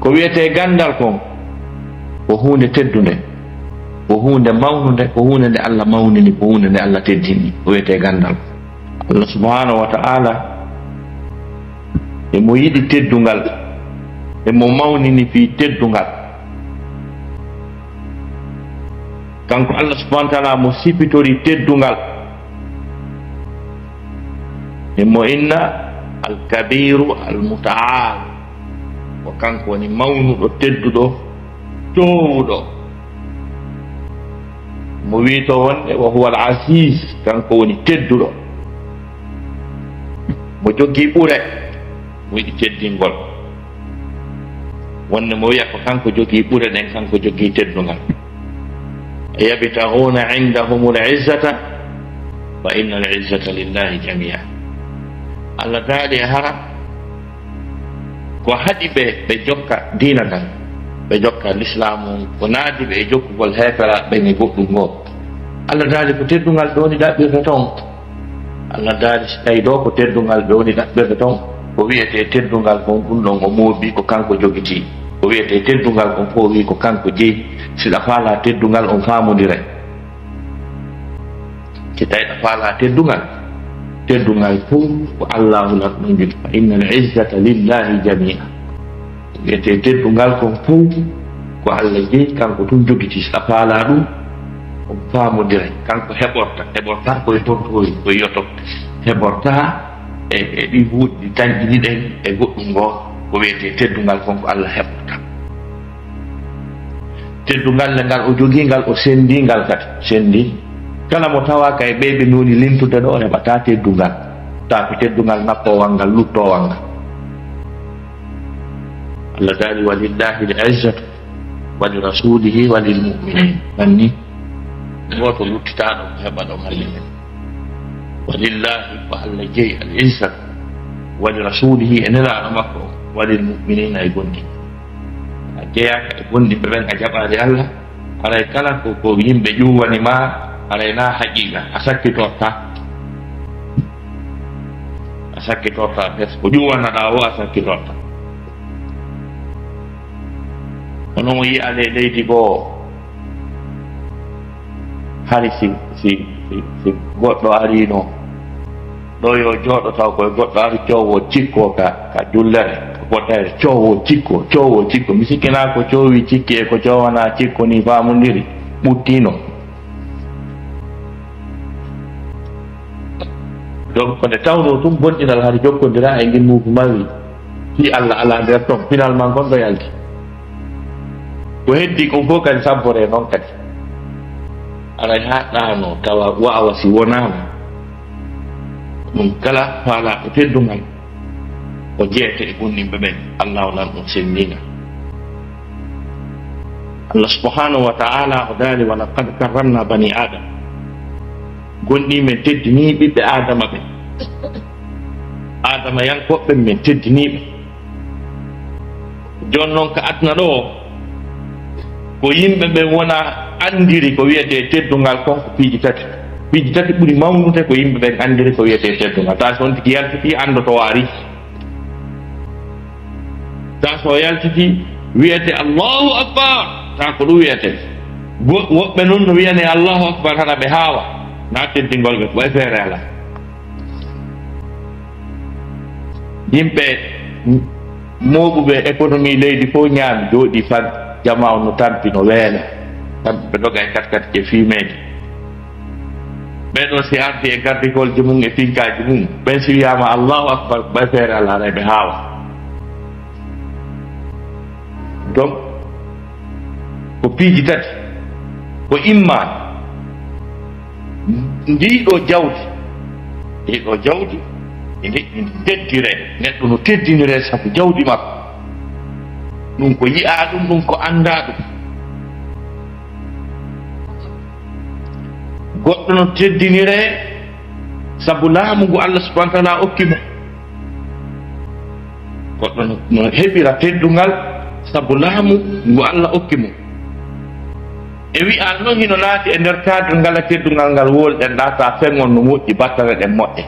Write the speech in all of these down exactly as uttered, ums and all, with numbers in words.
Ko wiyetee ganndal kon, ko huunde teddunde, ko huunde mawnunde, ko huunde nde Allah mawnini, ko huunde nde Allah teddini, ko wiyetee ganndal. Allah subhanahu wa ta'ala, emo yiɗi teddungal, emo mawnini fii teddungal. Kanko Allah subhanahu wa ta'ala mo sifitori teddungal, emo inna Al-Kabiru Al-Muta'al, ko kanko woni mawnuɗo, tedduɗo, toowuɗo. Mo wiito wonde wa huwa Al-Aziz, kanko woni tedduɗo, mo jogii ɓure, mo yiɗi teddingol. Wonde mo wiya ko kanko jogii ɓure ɗen, kanko jogii teddungal. Yabtaghuna indahumul izzata fa innal izzata lillahi jamia. Allah daali e hara ko haɗi ɓe, ɓe jokka diina kan, ɓe jokka lislaamu, ko naadi ɓe e jokkugol heeferaaɓe ɓen e goɗɗum ngoo. Allah daali ko teddungal ɗoo ni ɗaɓɓirta ton. Allah daali, si tawi ɗoo ko teddungal ɓe woni ɗaɓɓirde ton, ko wiyetee teddungal kon, ɗum ɗon o moobii ko kanko jogitii. Ko wiyetee teddungal kon fof, o wii ko kanko jeyi. Si ɗa faalaa teddungal, on faamondiray. Si tawi ɗa faalaa teddungal, teddungal fof ko Allaahu lan ɗum jogii. Fa innal izzata lillahi jamia. Wiyetee teddungal kon fof ko Allah jeyi, kanko tun jogitii. Si a faalaa ɗum, on faamondiray. Kanko heɓorta, heɓorta ko e tontoori, ko e yoto, heɓorta e, e ɗi mbuuɗi, ɗi tanƴini ɗen, e goɗɗum ngoo. Ko wiyetee teddungal kon ko Allah heɓorta. Teddungal nde ngal o jogii ngal, o senndii ngal kadi, senndii. Kala mo tawaaka e ɓee ɓe mi woni lintude ɗoo, heɓataa teddungal. Taa ko teddungal nafoowal ngal, luttoowal ngal. Allah daali, "Walillahi l-izzatu wa li rasulihi wa lil mu'minin." Anni, gooto luttitaaɗo ko heɓa ɗo malle men. Walillahi, ko Allah jeyi, al-izzatu, wa li rasulihi, e nelaaɗo makko, wa lil mu'minina, e gonɗinɓe. A jeyaaka e gonɗinɓe ɓen, a jaɓaali Allah, haray kala ko, ko yimɓe ƴuwani ma, haray na haqiqa, a sakkitorta. A sakkitorta, parce que ko ƴuwanaɗaa o, a sakkitorta. Kono mo yi'alee leydi goo, hari si, si, si, si goɗɗo ariino ɗo, yo jooɗo taw koye goɗɗo ari coowo cikko ka, ka jullere, ka fottayre, coowo cikko, coowo cikko. Mi sikkinaa ko coowi cikki e ko coowanaa cikko ni faamondiri, ɓuttiino. Donc, ko nde tawnoo tun bonɗinal hari jokkondiraa e ngimmuuji mawi, fii Allah alaa nder ton, finalement kon ɗo yalti. Ko heddi kon fof kadi sabboree noon kadi. Aray haa ɗaanoo tawa waawa si wonaama. Ɗum kala faalaa ko teddungal, o jeeyete e gonɗinɓe ɓen, Allah o nan ɗum senndiinga. Allah subhanahu wa ta'ala o daali, "Wa laqad karramna bani Adam." Gonɗii men teddinii ɓiɓɓe Adama ɓen. Adama yankooɓe men teddinii ɓe. Jooni noon ka aduna ɗo, ko yimɓe ɓen wona anndiri ko wiyetee teddungal kon ko piiji tati. Piiji tati ɓuri mawnude ko yimɓe ɓen anndiri ko wiyetee teddungal. Taa so on tigi yaltitii, anndoto o arii. Taa so o yaltitii, wiyete, "Allahu Akbar." Taa ko ɗum wiyete. Wo-, woɓɓe noon no wiyanee Allahu Akbar, hana ɓe haawa. Na teddingol ɓe, ko e feere alaa. Yimɓe mooɓuɓe économie leydi fof ñaami, jooɗii fan, jamaa on no tampi, no weela. Kamɓe ɓe doga e kat kat e fiimeeje. Ɓee ɗoo si ardi e gardikolji mum e finkaaji mum, ɓen si wiyaama Allahu Akbar, ɓay feere alaa, haray ɓe haawa. Donc, ko piiji tati, ko imma ndii ɗoo jawdi, ndii ɗoo jawdi, ene, ene teddiniree, neɗɗo no teddiniree sabu jawdi makko. Ɗum ko yi'aa ɗum, ɗum ko anndaa ɗum. Goɗɗo no teddiniree sabu laamu ngu Allah subhanahu wa ta'ala okki mo. Goɗɗo no, no heɓira teddungal sabu laamu ngu Allah okki mo. E wi'al noon hino naati e nder cadre ngal, teddungal ngal wowlɗen ɗaa, taa feŋŋol no moƴƴi, battane ɗen moƴƴa.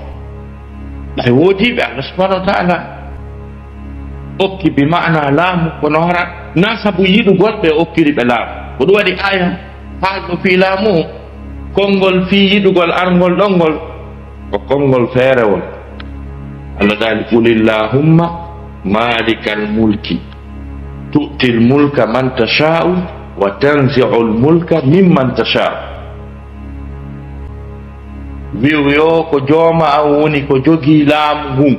Ɓay woodiiɓe Allah subhanahu wa ta'ala, Okki bi maana laamu, kono hara na sabu yiɗugol ɓe okkiri ɓe laamu. Ko ɗum waɗi aya haalɗo fii laamu o, konngol fii yiɗugol arngol ɗon ngol, ko konngol feerewol. Allah daali, "Qulillahumma malikal mulki, tu'til mulka man tasha'u, wa tanzi'ul mulka mimman tasha'u." Wi'u yo ko jooma an woni ko jogii laamu ngun.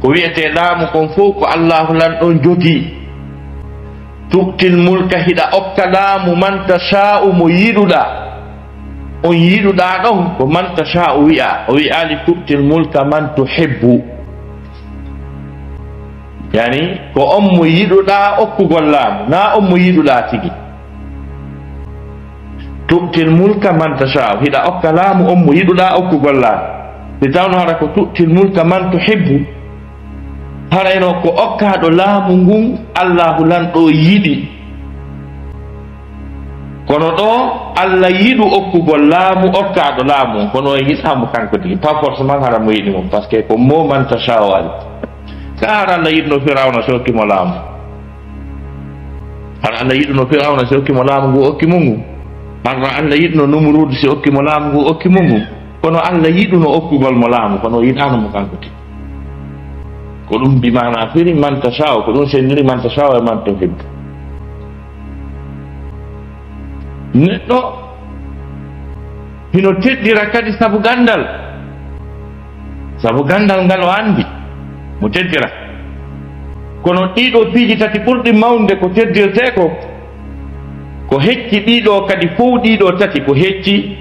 Ko wi'etee laamu kon fow ko Allaahu lan ɗon jogii. Tu'til mulka, hiɗa okka laamu, man tasha'u, mo yiɗuɗaa. On yiɗuɗaa ɗon ko man tasha'u wi'a. O wi'aali tu'til mulka man tuhibbu. Yani, ko on mo yiɗuɗaa okkugol laamu, na on mo yiɗuɗaa tigi. Tu'til mulka man tasha'u, hiɗa okka laamu on mo yiɗuɗaa okkugol laamu. Si tawno hara ko tu'til mulka man tuhibbu, harayno ko okkaaɗo laamu ngun Allaahu lan ɗoo yiɗi. Kono ɗoo, Alla yiɗu okkugol laamu okkaaɗo laamu, kono o yiɗaa mo kanko tigi. Pas forcément hara mo yiɗi mo, parce que ko mo man tasha'u waɗi. Ka hara Alla yiɗuno Firawna si okki mo laamu. Hara Alla yiɗuno Firawna si okki mo laamu ngu okki mo ngu. Hara Alla yiɗuno Numuruudu si okki mo laamu ngu okki mo ngu. Kono Alla yiɗuno okkugol mo laamu, kono o yiɗaano mo kanko tigi. Ko ɗum bi maana firi man tasha'u, ko ɗum senndiri man tasha'u e man tuhibbu. Neɗɗo hino teddira kadi sabu ganndal. Sabu ganndal ngal o anndi, mo teddira. Kono ɗiɗo piiji tati ɓurɗi mawnde ko teddirtee ko, ko hecci ɗiɗo kadi fow ɗiɗo tati ko hecci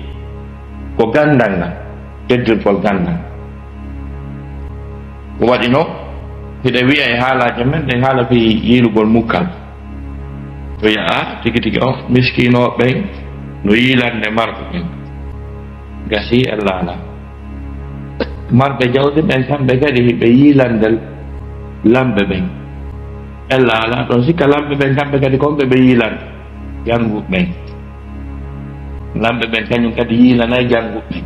ko ganndal ngal, teddirgol ganndal. Ko waɗi no hiɗa wi'a e haalaaji men ɗen, haala fii yiilugol mukkal. To wi'a, "Ah, tigi tigi on miskinooɓe ɓen no yiilande marɓe ɓen." Gasii e laala. Marɓe jawdi ɓen kamɓe kadi hiɓe yiilande lamɓe ɓen. E laala ɗon sikka lamɓe ɓen kamɓe kadi kon ɓe ɓe yiilande jannguɓe ɓen. Lamɓe ɓen kañum kadi yiilanay jannguɓe ɓen.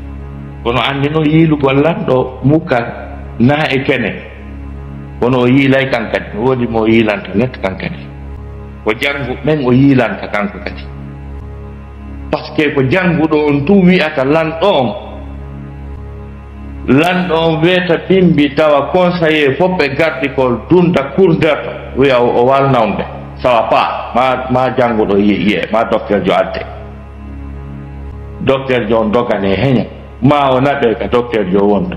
Kono anndi non yiilugol lanɗo mukkal na e kene. Kono o yiilay kan kadi. No woodi mo o yiilanta net kan kadi. Ko jannguɓe ɓen o yiilanta kanko kadi. Parce que ko jannguɗo on tun wi'ata lanɗo on. Lanɗo on weeta bimbi tawa conseiller fof ɓe gardi ko dunda kurderto. Wi'a o, o walna on ɓe. Ça va pas. Ma, ma jannguɗo yi-, yi'e, ma docteur jo adde. Docteur jo on dogane heña. Ma o naɓe ka docteur jo wonde.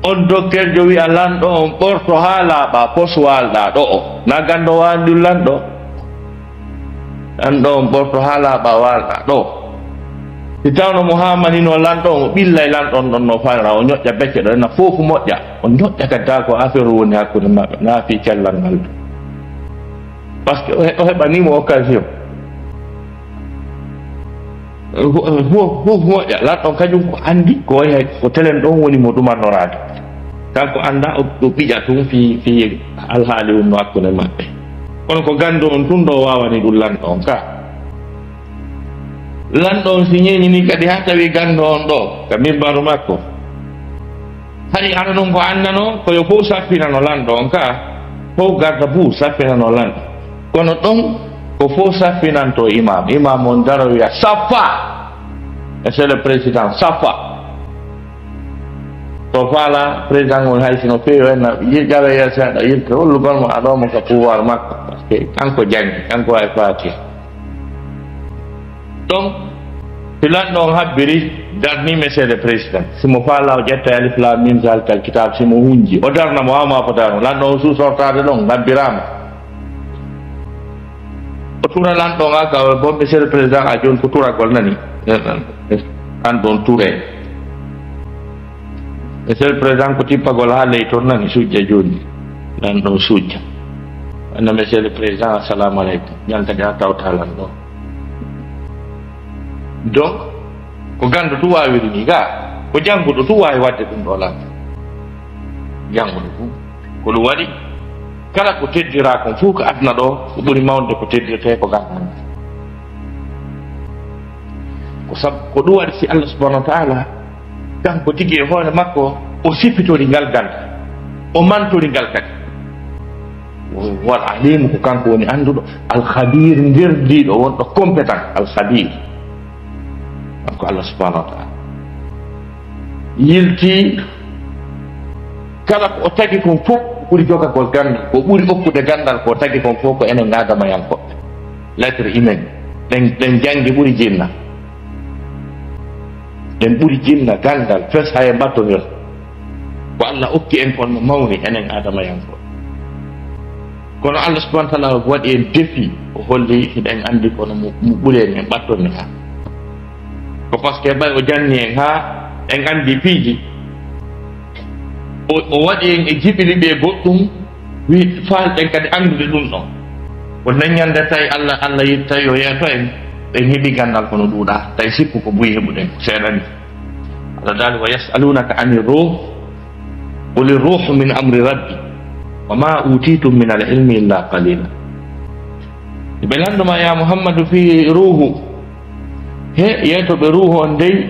On docteur jo wi'a lanɗo on ɓorto haa laaɓa pos waalɗa ɗo o. Na ganndo waali ɗum lanɗo. Lanɗo on ɓorto haa laaɓa waalɗa ɗo. Si tawno mo haamanino lanɗo on, o ɓillay lanɗo on ɗon no fayra, o ñoƴƴa becce ɗo, ena fof moƴƴa. O ñoƴƴa ka daa ko affaire woni hakkunde maɓɓe, na fii cellal ngal ɗum. Parce que o he-, o heɓanii mo occasion. Hu-, hu-, hu-, moƴƴa, lanɗo on kañum ko anndi, ko wayi hay ko telen ɗon woni mo ɗumannoraade. Kanko annda o, o ɓiƴa tun fii, fii alhaali wonno hakkunde maɓɓe. Kono ko ganndo on tun ɗo waawani ɗum lanɗo on ka. Lanɗo on si ñeeñini kadi haa tawi ganndo on ɗo, ka mimbaru makko. Hari ara non ko anndanoo, ko yo fof saffinano lanɗo on ka, fof garda buu saffinano lanɗo. Kono ɗon ko fof saffinanto imam. Imam on daro wi'a, "Saffa!" Monsieur le Président, saffa. To faala président on hay sino feewi en na ƴawe yeeso aɗa yirta hollugol mo aɗo mo ka pouvoir makko. Parce que kanko janngi, kanko wawi Fatiha. Donc, si lanɗo on habbiri, darni Monsieur le Président. Si mo faala o ƴetta alif lam mim zalikal kitab, si mo hunji, o darna mo, ama ko darno. Lanɗo on suu sortaade ɗon, habbiraama. O tura lanɗo on, aka, bon, Monsieur le Président, a jooni ko turagol nani. An ɗon ture. Monsieur le Président, ko tippagol haa ley toon nani, sujja jooni. Lanɗo on sujja. Anna, Monsieur le Président, assalamu aleykum. Ñan kadi a tawta lanɗo on. Donc, ko ganndo tun waawiri ni ga, ko jannguɗo tun waawi waɗde ɗum ɗo lan. Jannguɗo tun. Ko ɗum waɗi, kala ko teddiraa kon fof ko aduna ɗo, ko ɓuri mawnde ko teddirtee ko ganndo. Ko sabu, ko ɗum waɗi si Allah subhanahu wa ta'ala, kanko tigi e hoore makko, o sifitori ngal ganndo. O mantori ngal kadi. Wal alimu, ko kanko woni annduɗo, al khabir, nderdiiɗo, wonɗo compétent, al khabir. Kanko Allah subhanahu wa ta'ala yilti kala ko o tagi kon fof, ko ɓuri jogagol ganndal, ko ɓuri okkude ganndal ko o tagi kon fof ko enen aadamayankoɓe. L'être humain, ɗen, ɗen janngi ɓuri jinna. Ɗen ɓuri jinna ganndal, fes hay mbattondir. Ko Allah okki en kon no mawni enen aadamayankoɓe. Kono Allah subhanahu wa ta'ala waɗi en défi, o holli hiɗen anndi kono mo, mo ɓuri en, en ɓattondir haa. Ko parce que ɓay o janni en haa en anndi piiji, o, o waɗi en e jiɓili ɓe goɗɗum, wi faalɗen kadi anndude ɗum ɗon. Ko nden ñannde tawi Allah, Allah yiɗi tawi o yeeto en, ɓen heɓi ganndal kono ɗuuɗaa, tawi sikku ko buy heɓuɗen, seeɗa ni. Allah daali, "Wa yas'alunaka anir ruh, qul ruhu min amri rabbi, wa ma utitum min al ilmi illa qalila." Ɓe lannduma, ya Muhammadu, fii ruuhu. He, yeeto ɓe ruuhu on dey,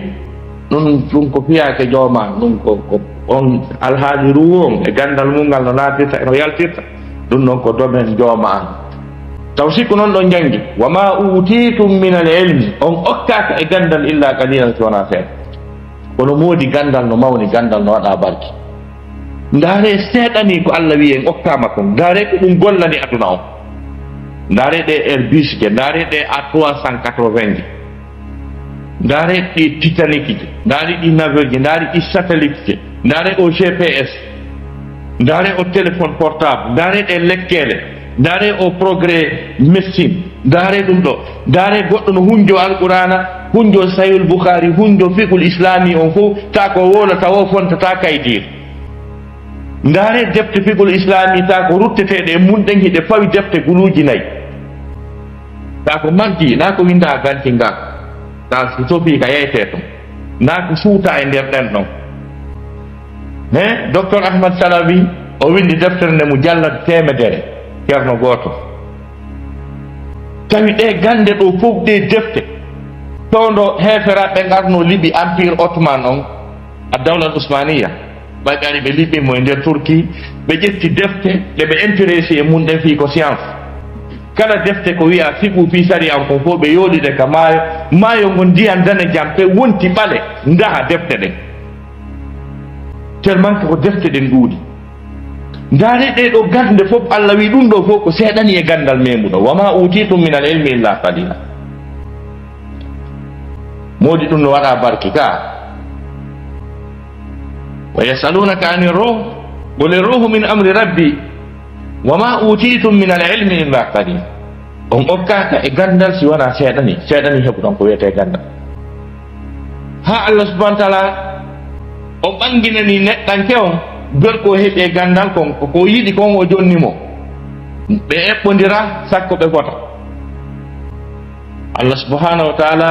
ɗum, ɗum ko fiyaake jooma an, ɗum ko, ko on alhaali ruuhu on e ganndal mum ngal no naatirta e no yaltirta, ɗum ɗon ko domaine jooma an. Taw sikku noon ɗon janngi, "Wa ma utitum min al ilmi", on okkaaka e ganndal illa qalilan, si wonaa seeɗa. Kono moodi ganndal no mawni, ganndal no waɗa barki. Ndaare seeɗa ni ko Allah wi'i en okkaama kon. Ndaare ko ɗum gollani aduna on. Ndaare ɗe Airbus je, ndaare ɗe A trois cent quatre-vingts je. Ndaare ɗi Titanic je, ndaare ɗi navire je, ndaare ɗi satellite je, ndaare o G P S, ndaare o téléphone portable, ndaare ɗe lekkeele, ndaare o progrès médecine, ndaare ɗum ɗo, ndaare goɗɗo no hunjo Alqur'aana, hunjo Sahihul Bukhari, hunjo fiqhul islami on fof, ta ko wowlata o fontata kaydiir. Ndaare defte fiqhul islami ta ko rutteteeɗe e mum ɗen, hiɗe fawi defte guluuji nayi. Ta ko majji, na ko winda ganti ngal. Ta so sofi ka yeyte ton. Na ko suuta e nder ɗen ɗon. He, Docteur Ahmad Salabi, o windi deftere nde mo jalla teemedere, ceerno gooto. Tawi ɗe gannde ɗo fof, ɗe defte, tawndo heeferaaɓe ngarno liɓi Empire Ottoman on, a Dawla Usmaniya, ɓay ɓe ari ɓe liɓi mo e nder Turki, ɓe ƴetti defte ɗe ɓe intéressé e mum ɗen fii ko science. Kala defte ko wi'a fiqhu fii sariya on kon fof ɓe yooɗi ɗe ka maayo, maayo ngon ndiyan danejam pe wonti ɓale, ndaha defte ɗen. Tellement que ko defte ɗen ɗuuɗi. Ndaare ɗee ɗoo gannde fof, Allah wi'i ɗum ɗoo fof ko seeɗani e ganndal meemuɗo. "Wa ma utitum min al ilmi illa qalila." Moodi ɗum no waɗa barki ka. "Wa yasalunaka ani ruh, qul ruhu min amri rabbi, wa ma utitum min al ilmi illa qalila." On okkaaka e ganndal si wonaa seeɗani, seeɗani heɓuɗon ko wiyetee ganndal. Haa Allah subhanahu wa ta'ala o ɓanginani neɗɗanke on, gorko o heɓi e ganndal kon, ko, ko yiɗi kon o jonni mo. Ɓe eɓɓondira sakko ɓe fota. Allah subhanahu wa ta'ala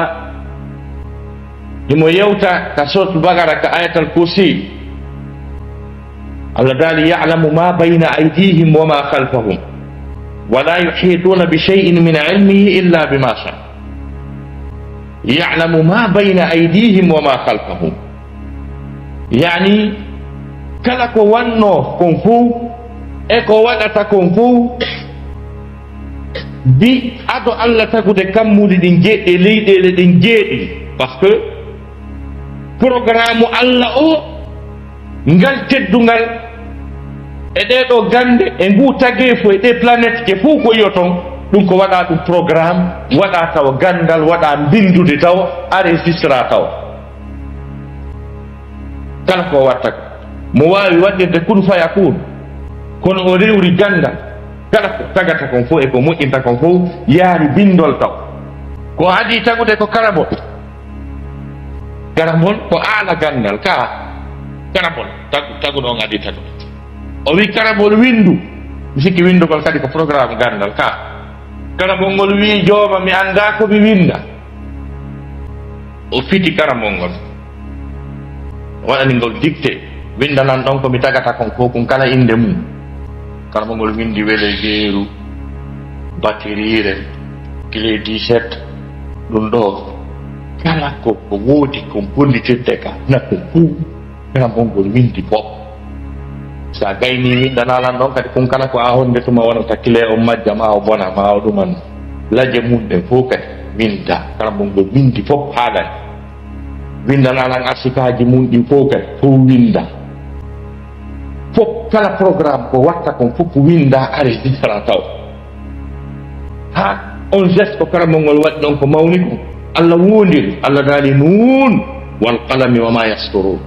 himo yewta ka Suratul Baqara ka Ayatal Kursi. Allah daali, "Ya'lamu ma bayna aydihim wa ma khalfahum, wa la yuhituna bi shay'in min ilmihi illa bima sha." "Ya'lamu ma bayna aydihim wa ma khalfahum." Yani, kala ko wannoo kon fow, e ko waɗata kon fow, bi ado Allah tagude kammuuli ɗin jeeɗi, e leyɗeele ɗen jeeɗi. Parce que programme Allah o, ngal teddungal, e ɗee ɗoo gannde, e nguu tageefo, e ɗee planète ke fow ko iyo ton, ɗum ko waɗa ɗum programme, waɗa tawa ganndal, waɗa mbinndude tawa, enregistra tawa. Kala ko watta ko, mo waawi waɗirde kun fayakun, kono o rewri ganndal, kala ko tagata kon fof e ko moƴƴinta kon fof, yaari binndol taw. Ko adii tagude ko karabol. Karabol ko aala ganndal, ka karabol, tagu-, taguɗo on adii tagude. O wi karabol winndu, mi sikki winndugol kadi ko programme ganndal, ka karabol ngol wi jooma mi anndaa ko mi winnda. O fiti karambol ngol, o waɗani ngol dicté, winndanan ɗon ko mi tagata kon fof, kun kala innde mum. Karambol ngol winndi welegeeru, batiriire, clé dix-sept, ɗum ɗo kala ko, ko woodi ko bonnitirte ka, na ko fof karambol ngol winndi fof. So a gaynii, winndanaa lan ɗon kadi kun kala ko a honde tuma wonata clé on majja, ma o bona, ma o ɗuman. Laje mun ɗen fof kadi winnda. Karambol ngol winndi fof haalani. Winndanaa lan arsikaaji mun ɗin fof kadi, fof winnda. Fof kala programme ko watta kon fof winnda, enregistra taw. Ha on geste ko karambol ngol waɗi ɗon ko mawni kon. Allah wondiri, Allah daali, "Nun wal qalami wa ma yasturun."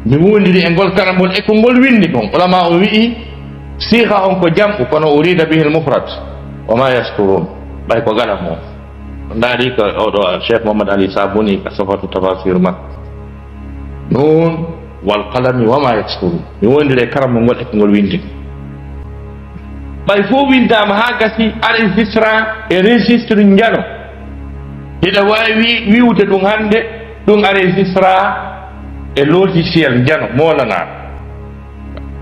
Mi wondiri e ngol karambol e ko ngol winndi kon. Ulama o wi'i, siga on ko jam'u, kono urida bihi al mufrad. Wa ma yasturun. Ɓay ko galam o. Ndaari ko oɗo Cheikh Mohammad Ali Sabuni ka sofatu tafasir makko. Nun wal qalami wa ma yasturun. Mi wondiri e karambol ngol e ko ngol winndi. Ɓay fof winndaama haa gasi, enregistra e registre njano. Hiɗa waawi wi'ude ɗum hannde, ɗum enregistra e logiciel njano, moolanaa.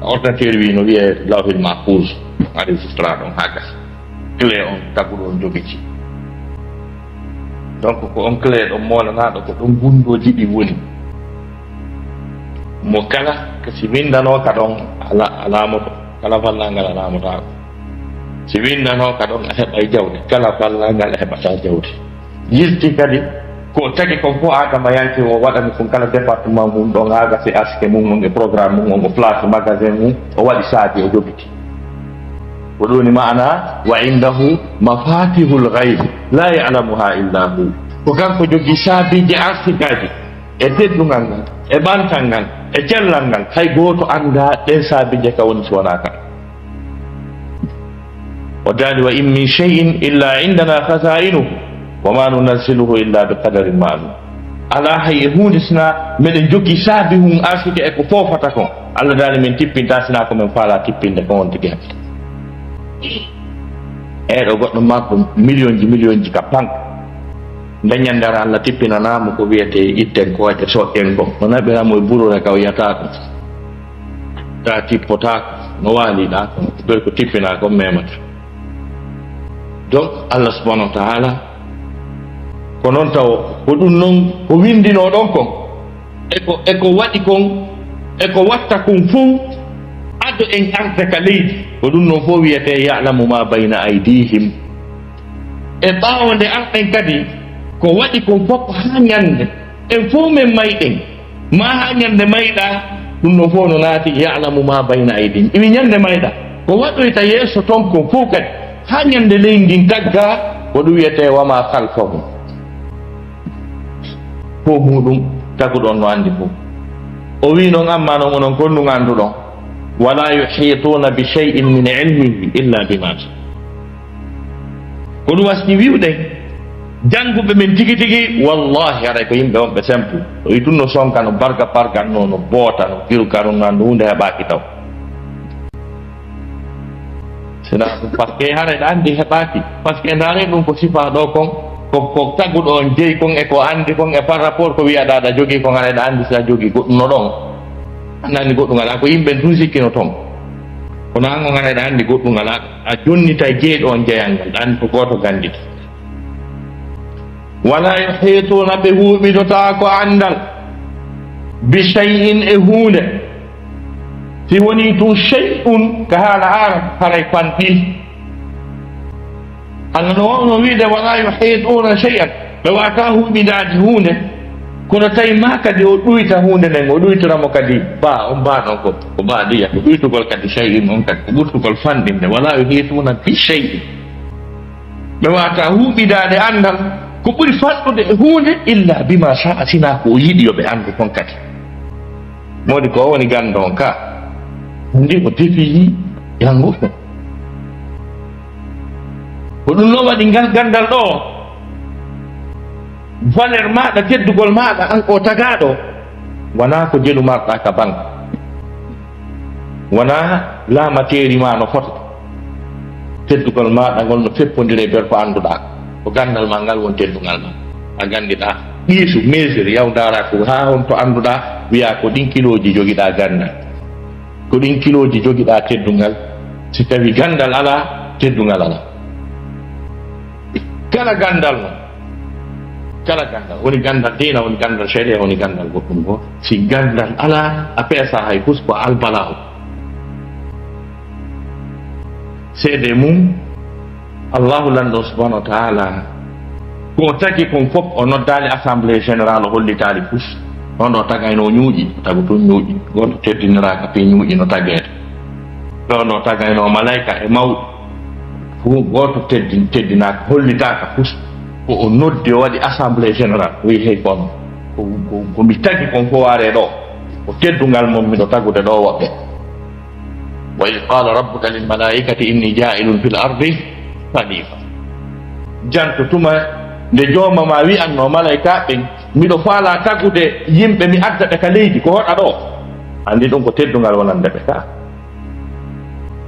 Ordinateur wi no wiyee Lawhil Mahfuz, enregistra ɗon haa gasi. Clé on taguɗo on jogiti. Donc, ko on clé ɗon moolanaaɗo, ko ɗon gunndooji ɗi woni. Mo kala ko si winndanoo ka ɗon, ala, a laamoto. Kala fallal ngal a laamotaako. Si winndanoo ka ɗon, a heɓay jawdi. Kala fallal ngal a heɓataa jawdi. Yilti kadi, ko tagi kon fof Adama yanke o waɗani ɗum kala département mum ɗon, haa gasi arsike mum on e programme mum on, o place magasin mum, o waɗi saabi, o jogiti. Ko ɗum woni maana, "Wa indahu mafatihul ghayb, la ya'lamuha illa hu." Ko kanko jogii saabiiji arsikaaji e teddungal ngal, e ɓantal ngal, e cellal ngal. Hay gooto anndaa ɗen saabiiji ka woni si wonaa kan. O daali, "Wa in min shay'in illa indana khaza'inuhu, wa ma nunazziluhu illa bi qadarin ma'lum." Alaa hay e huunde sinaa meɗen jogii saabi hun arsike e ko foofata kon. Allah daali, "Min tippintaa sinaa ko min faalaa tippinde kon on tigi hakkille." Eeɗo goɗɗo marɗo millionji, millionji ka banque. Nde ñannde ara Allah tippinanaa mo ko wiyetee itten kooƴe soƴƴen kon. No naɓira mo e burure ka o yiyata ɗum. Ta tippotaako, no waaliɗaa kon, ɓe ko tippinaa kon memata. Donc, Allah subhanahu wa ta'ala, ko noon taw, ko ɗum noon, ko winndinoo ɗon kon, e ko, e ko waɗi kon, e ko watta kon fof, ado en arde ka leydi, ko ɗum noon fof wiyetee, "Ya'lamu ma bayna aydihim." E ɓaawo nde arɗen kadi, ko waɗi kon fof haa ñannde, en fof men mayɗen. Ma haa ñannde mayɗa, ɗum ɗon fof no naati, "Ya'lamu ma bayna aydihim." Iwi ñannde mayɗa, ko waɗoyta yeeso ton kon fof kadi, haa ñannde leydi ndin tagga, ko ɗum wiyetee, "Wa ma khalfahum." Fof muɗum, taguɗo on no anndi fof. O wi noon, "Amma noon onon kon ɗum annduɗon, wala yuhituna bi shay'in min ilmihi illa bima sha." Ko ɗum wasti wi'ude, jannguɓe men tigi tigi, wallahi, haray ko yimɓe on ɓe simple. O yi ɗum no sonka, no barga barga, no, no boota, no firu karu, no anndu huunde heɓaaki taw. Sina ɗum, parce que haray ɗa anndi heɓaaki. Parce que ndaare ɗum ko sifa ɗo kon, ko, ko taguɗo on jeyi kon e ko anndi kon e par rapport ko wi'aɗa ɗa jogii kon, haray ɗa anndi si a jogii goɗɗum no ɗon. Annani goɗɗum alaa, ko yimɓe tun sikkino ton. Kono an on haray ɗa anndi goɗɗum alaa. A jonnitay jeyɗo on jeyal ngal, ɗa anndi ko gooto ganndita. Wala yuhituna, ɓe huuɓidotaako anndal, bi shay'in, e huunde. Si woni tun shay'un ka haala Arab, haray fanɗi. Allah no wawno wiide, "Wala yuhituna shay'an." Ɓe wata huuɓidaade huunde. Kono tawi ma kadi o ɗuyta huunde nden, o ɗuytora mo kadi ba, on ba ɗon ko, ko ba diya, ko ɗuytugol kadi shay'in on kadi, ko ɓurtugol fanɗinde. "Wala yuhituna bi shay'in." Ɓe wata huuɓidaade anndal ko ɓuri fanɗude e huunde, illa bima sha'a, sina ko o yiɗi yo ɓe anndu kon kadi. Modi ko o woni ganndo on ka. Ndi o defi yi yango ko. Ko ɗum no waɗi ngal ganndal ɗo. Valeur maaɗa, teddugol maaɗa, an o tagaaɗo, wonaa ko jelu marɗa ka banque. Wonaa laamateeri ma no fota. Teddugol maaɗa ngol no feppondire ber ko annduɗaa. Ko ganndal ma ngal won teddungal ma. A ganndiɗaa. Ɗiisu, mesure, yaw ndaara ko haa honto annduɗaa, wiyaa ko ɗin kilooji jogiɗaa ganndal. Ko ɗin kilooji jogiɗaa teddungal. Si tawi ganndal alaa, teddungal alaa. Kala ganndal non. Kala ganndal. Woni ganndal diina, woni ganndal sharia, woni ganndal goɗɗum goo. Si ganndal alaa, a peesa hay fus ko albalaw. Seede mum, Allahu Lanɗo subhanahu wa taala, ko o tagi kon fof, o noddaali assemblée générale, o hollitaali fus. On ɗo tagayno o ñuuƴi, o tagu tun ñuuƴi. Gooto teddiniraaka fii ñuuƴi no tageede. Ɗo ɗo tagayno malayka e mawɗo, fu gooto teddin-, teddinaaka, hollitaaka fus. Ko o noddi, o waɗi assemblée générale, o wi'i, "Hey, kono ko, ko, ko mi tagi kon fof waree ɗo, ko teddungal mon miɗo tagude ɗo woɓɓe." "Wa iz qala rabbuka lil malaikati inni ja'ilun fil ardi khalifa." Janto tuma nde Jooma ma wi'anno malaika ɓen, "Miɗo faala tagude yimɓe, mi adda ɓe ka leydi, ko hoɗa ɗo?" Andi ɗum ko teddungal wonande ɓe ka.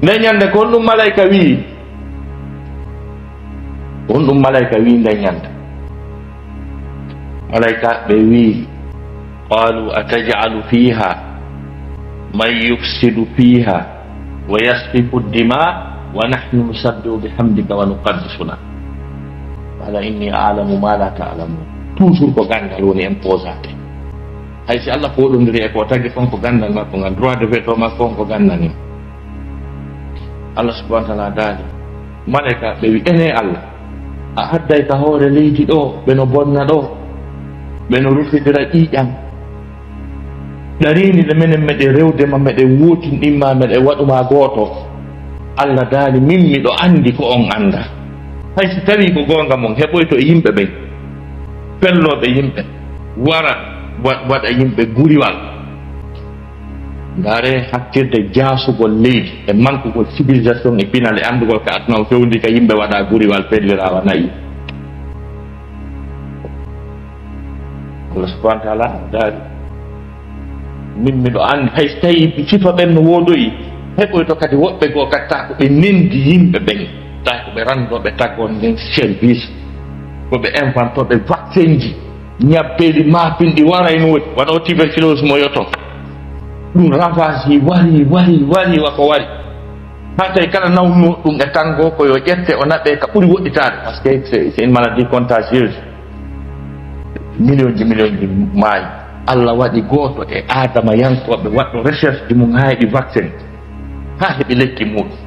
Nde ñande ko honɗum malaika wi'i? Ko honɗum malaika wi'i nde ñande? Malaika ɓe wi'i, "Qalu ataj'alu fiha man yufsidu fiha wa yasfiku dima wa nahnu nusabbihu bihamdika wa nuqaddisu lak. Qala inni a'lamu ma la ta'lamun." Toujours ko gandal woni imposate. Hay si Allah foɗondiri e ko tagi kon ko gandal makko ngal, droit de veto makko on ko gandal ni. Allah subhanahu wa ta'ala daali, malaika ɓe wi, "Ene Allah, a adday ka hoore leydi ɗo, ɓe no bonna ɗo, ɓe no rufidira ƴiiƴam. Ɗarini le menen meɗe rewde ma, meɗe wotinɗin ma, meɗe waɗu ma gooto." Allah daali, "Min miɗo andi ko on anda. Hay si tawi ko goonga mon, heɓoyto e yimɓe ɓen, fellooɓe yimɓe, wara wa-, waɗa yimɓe guriwal." Ndaare hattirde jaasugol leydi e mankugol civilisation e pinal e anndugol ka aduna o fewndi ka yimɓe waɗa guriwal felliraawa na'i. Allah subhanahu wa ta'ala daari. Min miɗo anndi hay so tawi sifa ɓen no woodoyi, heɓoyto kadi woɓɓe goo kadi taa ko ɓe nendi yimɓe ɓen, taa ko ɓe ranndooɓe tagol nden service, ko ɓe inventooɓe vaccin ji. Ñabbeeli maapinɗi waray no woodi. Wano tuberculose mo yoto. Ɗum ravage yi wari, wari, wari, wa ko wari. Haa tawi kala nawnuɗo ɗum e tanngo ko yo ƴette o naɓe ka ɓuri woɗɗitaade. Parce que c'est, c'est une maladie contagieuse. Million ji, million ji maayi. Allah waɗi gooto e Aadama yankooɓe waɗɗo recherche ji mum haa heɓi vaccin. Haa heɓi lekki muuɗum.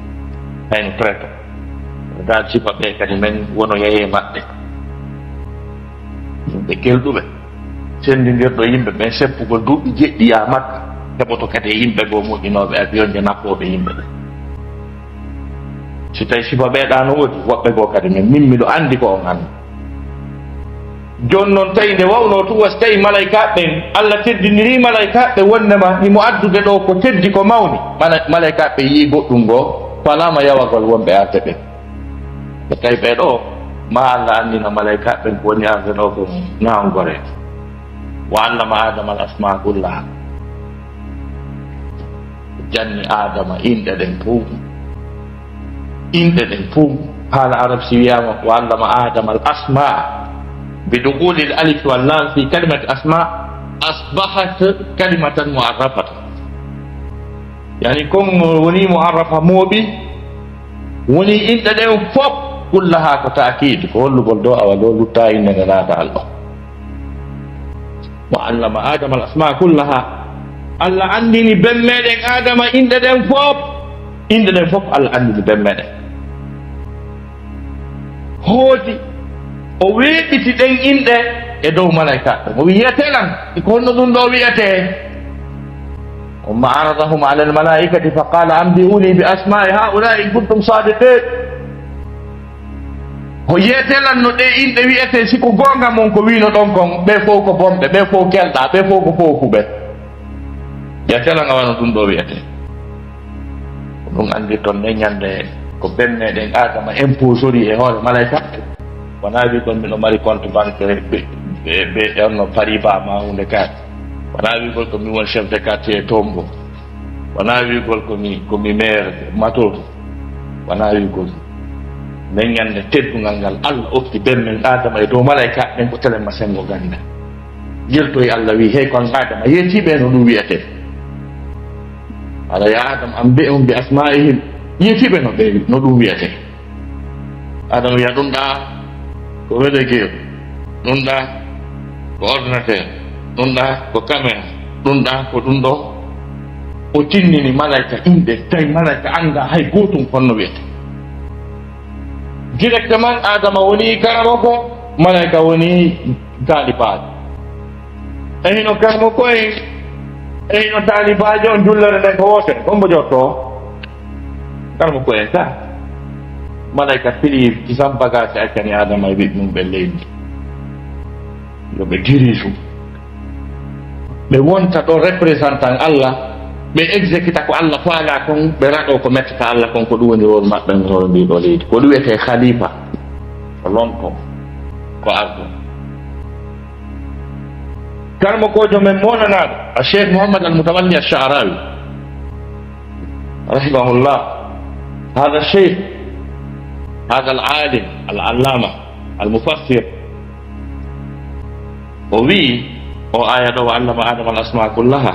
Hayno traité. Dal sifa ɓe kadi men wono yahee maɓɓe. Yimɓe kelɗuɓe, senndindirɗo yimɓe ɓen seppugol duuɓi jeɗɗi yaa Makka, heɓoto kadi e yimɓe goo moƴƴinooɓe avion je naɓɓooɓe yimɓe ɓen. Si tawi sifa ɓee ɗaa no woodi, woɓɓe goo kadi men, min miɗo anndi ko on anndi. Jooni noon tawi nde wawnoo tun, wa si tawi malaykaaɓe ɓen, Allah teddinirii malaykaaɓe ɓe wonnema himo addude ɗoo ko teddi ko mawni, mala-, malaykaaɓe ɓe yi'i goɗɗum goo, falaama yawagol wonɓe arde ɓen. Ɓe tawi ɓee ɗoo, maa Allah anndina malaykaaɓe ɓen ko woni arde ɗoo ko naawngore. Wa allama Aadama al asmaa kullaha. Janni Aadama inɗe ɗen fow. Inɗe ɗen fow. Haala Arab si wiyaama wa allama Aadama al asmaa bi dukhuli al alif wal laam fi kalimati asmaa asbahat kalimatan mu'arrafatan. Yani kon woni mu'arrafa mooɓi. Woni inɗe ɗen fof, kullahaa ko taakiid, ko hollugol ɗoo awa ɗoo luttaa innde nde naata Allah. Wa allama Aadama al asmaa kullahaa. Allah anndini ben meɗen Aadama inɗe ɗen fof. Inɗe ɗen fof Allah anndini ben meɗen. Hooti, o weeɓiti ɗen inɗe e dow malaykaaɓe. O wi'i, "Yiyetee lan, ko honno ɗum ɗoo wi'etee?" ثم عرضهم على الملائكة فقال أنبئوني بأسماء هؤلاء إن كنتم صادقين. Ko yiyetee lan no ɗee inɗe wi'etee, si ko goonga mon ko wi'unoɗon kon, ɓee fow ko bonɓe, ɓee fow kelɗaa, ɓee fow ko foofuɓe. Yiyetee lan awa no ɗum ɗoo wi'etee. Ko ɗum anndirton nde ñande ko ben meɗen Aadama imposori e hoore malaykaaɓe. Wonaa wi'ugol miɗo mari compte banque ɓe, ɓe, ɓe, ɓe, honno Paribas maa huunde kaari. Wonaa wi'ugol ko mi won chef de quartier Tombo. Wonaa wi'ugol ko mi, ko mi maire Matoto. Wonaa wi'ugol. Nden ñande teddungal ngal Allah okki ben men Aadama e dow malaykaaɓe ɓen ko telen ma senngo gannda. Yiltoyi Allah wi'i, "Hey, kon Aadama, yeetii ɓe no ɗum wi'etee." Ala ya Aadama, أنبئهم بأسمائهم. Yeetii ɓe no ɓe, no ɗum wi'etee. Aadama wi'a, "Ɗum ɗaa ko relégueur, ɗum ɗaa ko ordinateur, ɗum ɗaa ko caméra, ɗum ɗaa ko ɗum ɗoo." O tinnini malaika inɗe, tawi malaika anndaa hay gootum honno wi'etee. Directement, Adama woni karamoko, malaika woni taalibaajo. E hino karamoko en, e hino taalibaajo on, jullere nden ko wootere. Hombo jotto? Karamoko en ka. Malaika fili kisam bagage accani Adama e ɓiɓɓe mum ɓe leydi. Yo ɓe dirisu. Ɓe wonta ɗo représentant Allah, ɓe exécuta ko Allah faala kon, ɓe raɗo ko mettata Allah kon, ko ɗum woni rôle maɓɓe e hoore ndi ɗo leydi. Ko ɗum wiyetee khalifa, ko lonto, ko ardo. Karmo kojo men monanaɗo, a Cheikh Muhammad Al Mutawalli Al Sha'rawi, rahimahullah. Hada Cheikh, hada Al Alim, Al Allama, Al Mufassir. O wi'i, o aya ɗo, "Wa allama Adama al asma kullaha."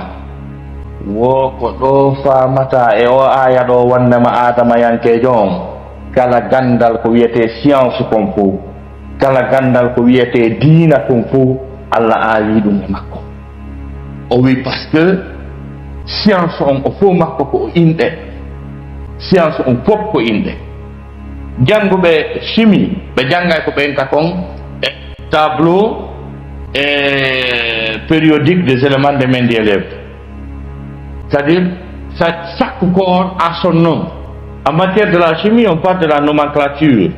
Wo ko ɗo faamata e o aya ɗo wondema Adama yankeejo on, kala gandal ko wiyetee science kon fof, kala gandal ko wiyetee diina kon fof, Allah aawi ɗum e makko. O wi'i, parce que science on o fof makko ko o inɗe, science on fof ko inɗe. Jannguɓe chimie, ɓe janngay ko ɓe inta kon e tableau e périodique des éléments de Mendeleev. C'est-à-dire, sa-, chaque corps a son nom. En matière de la chimie, on parle de la nomenclature.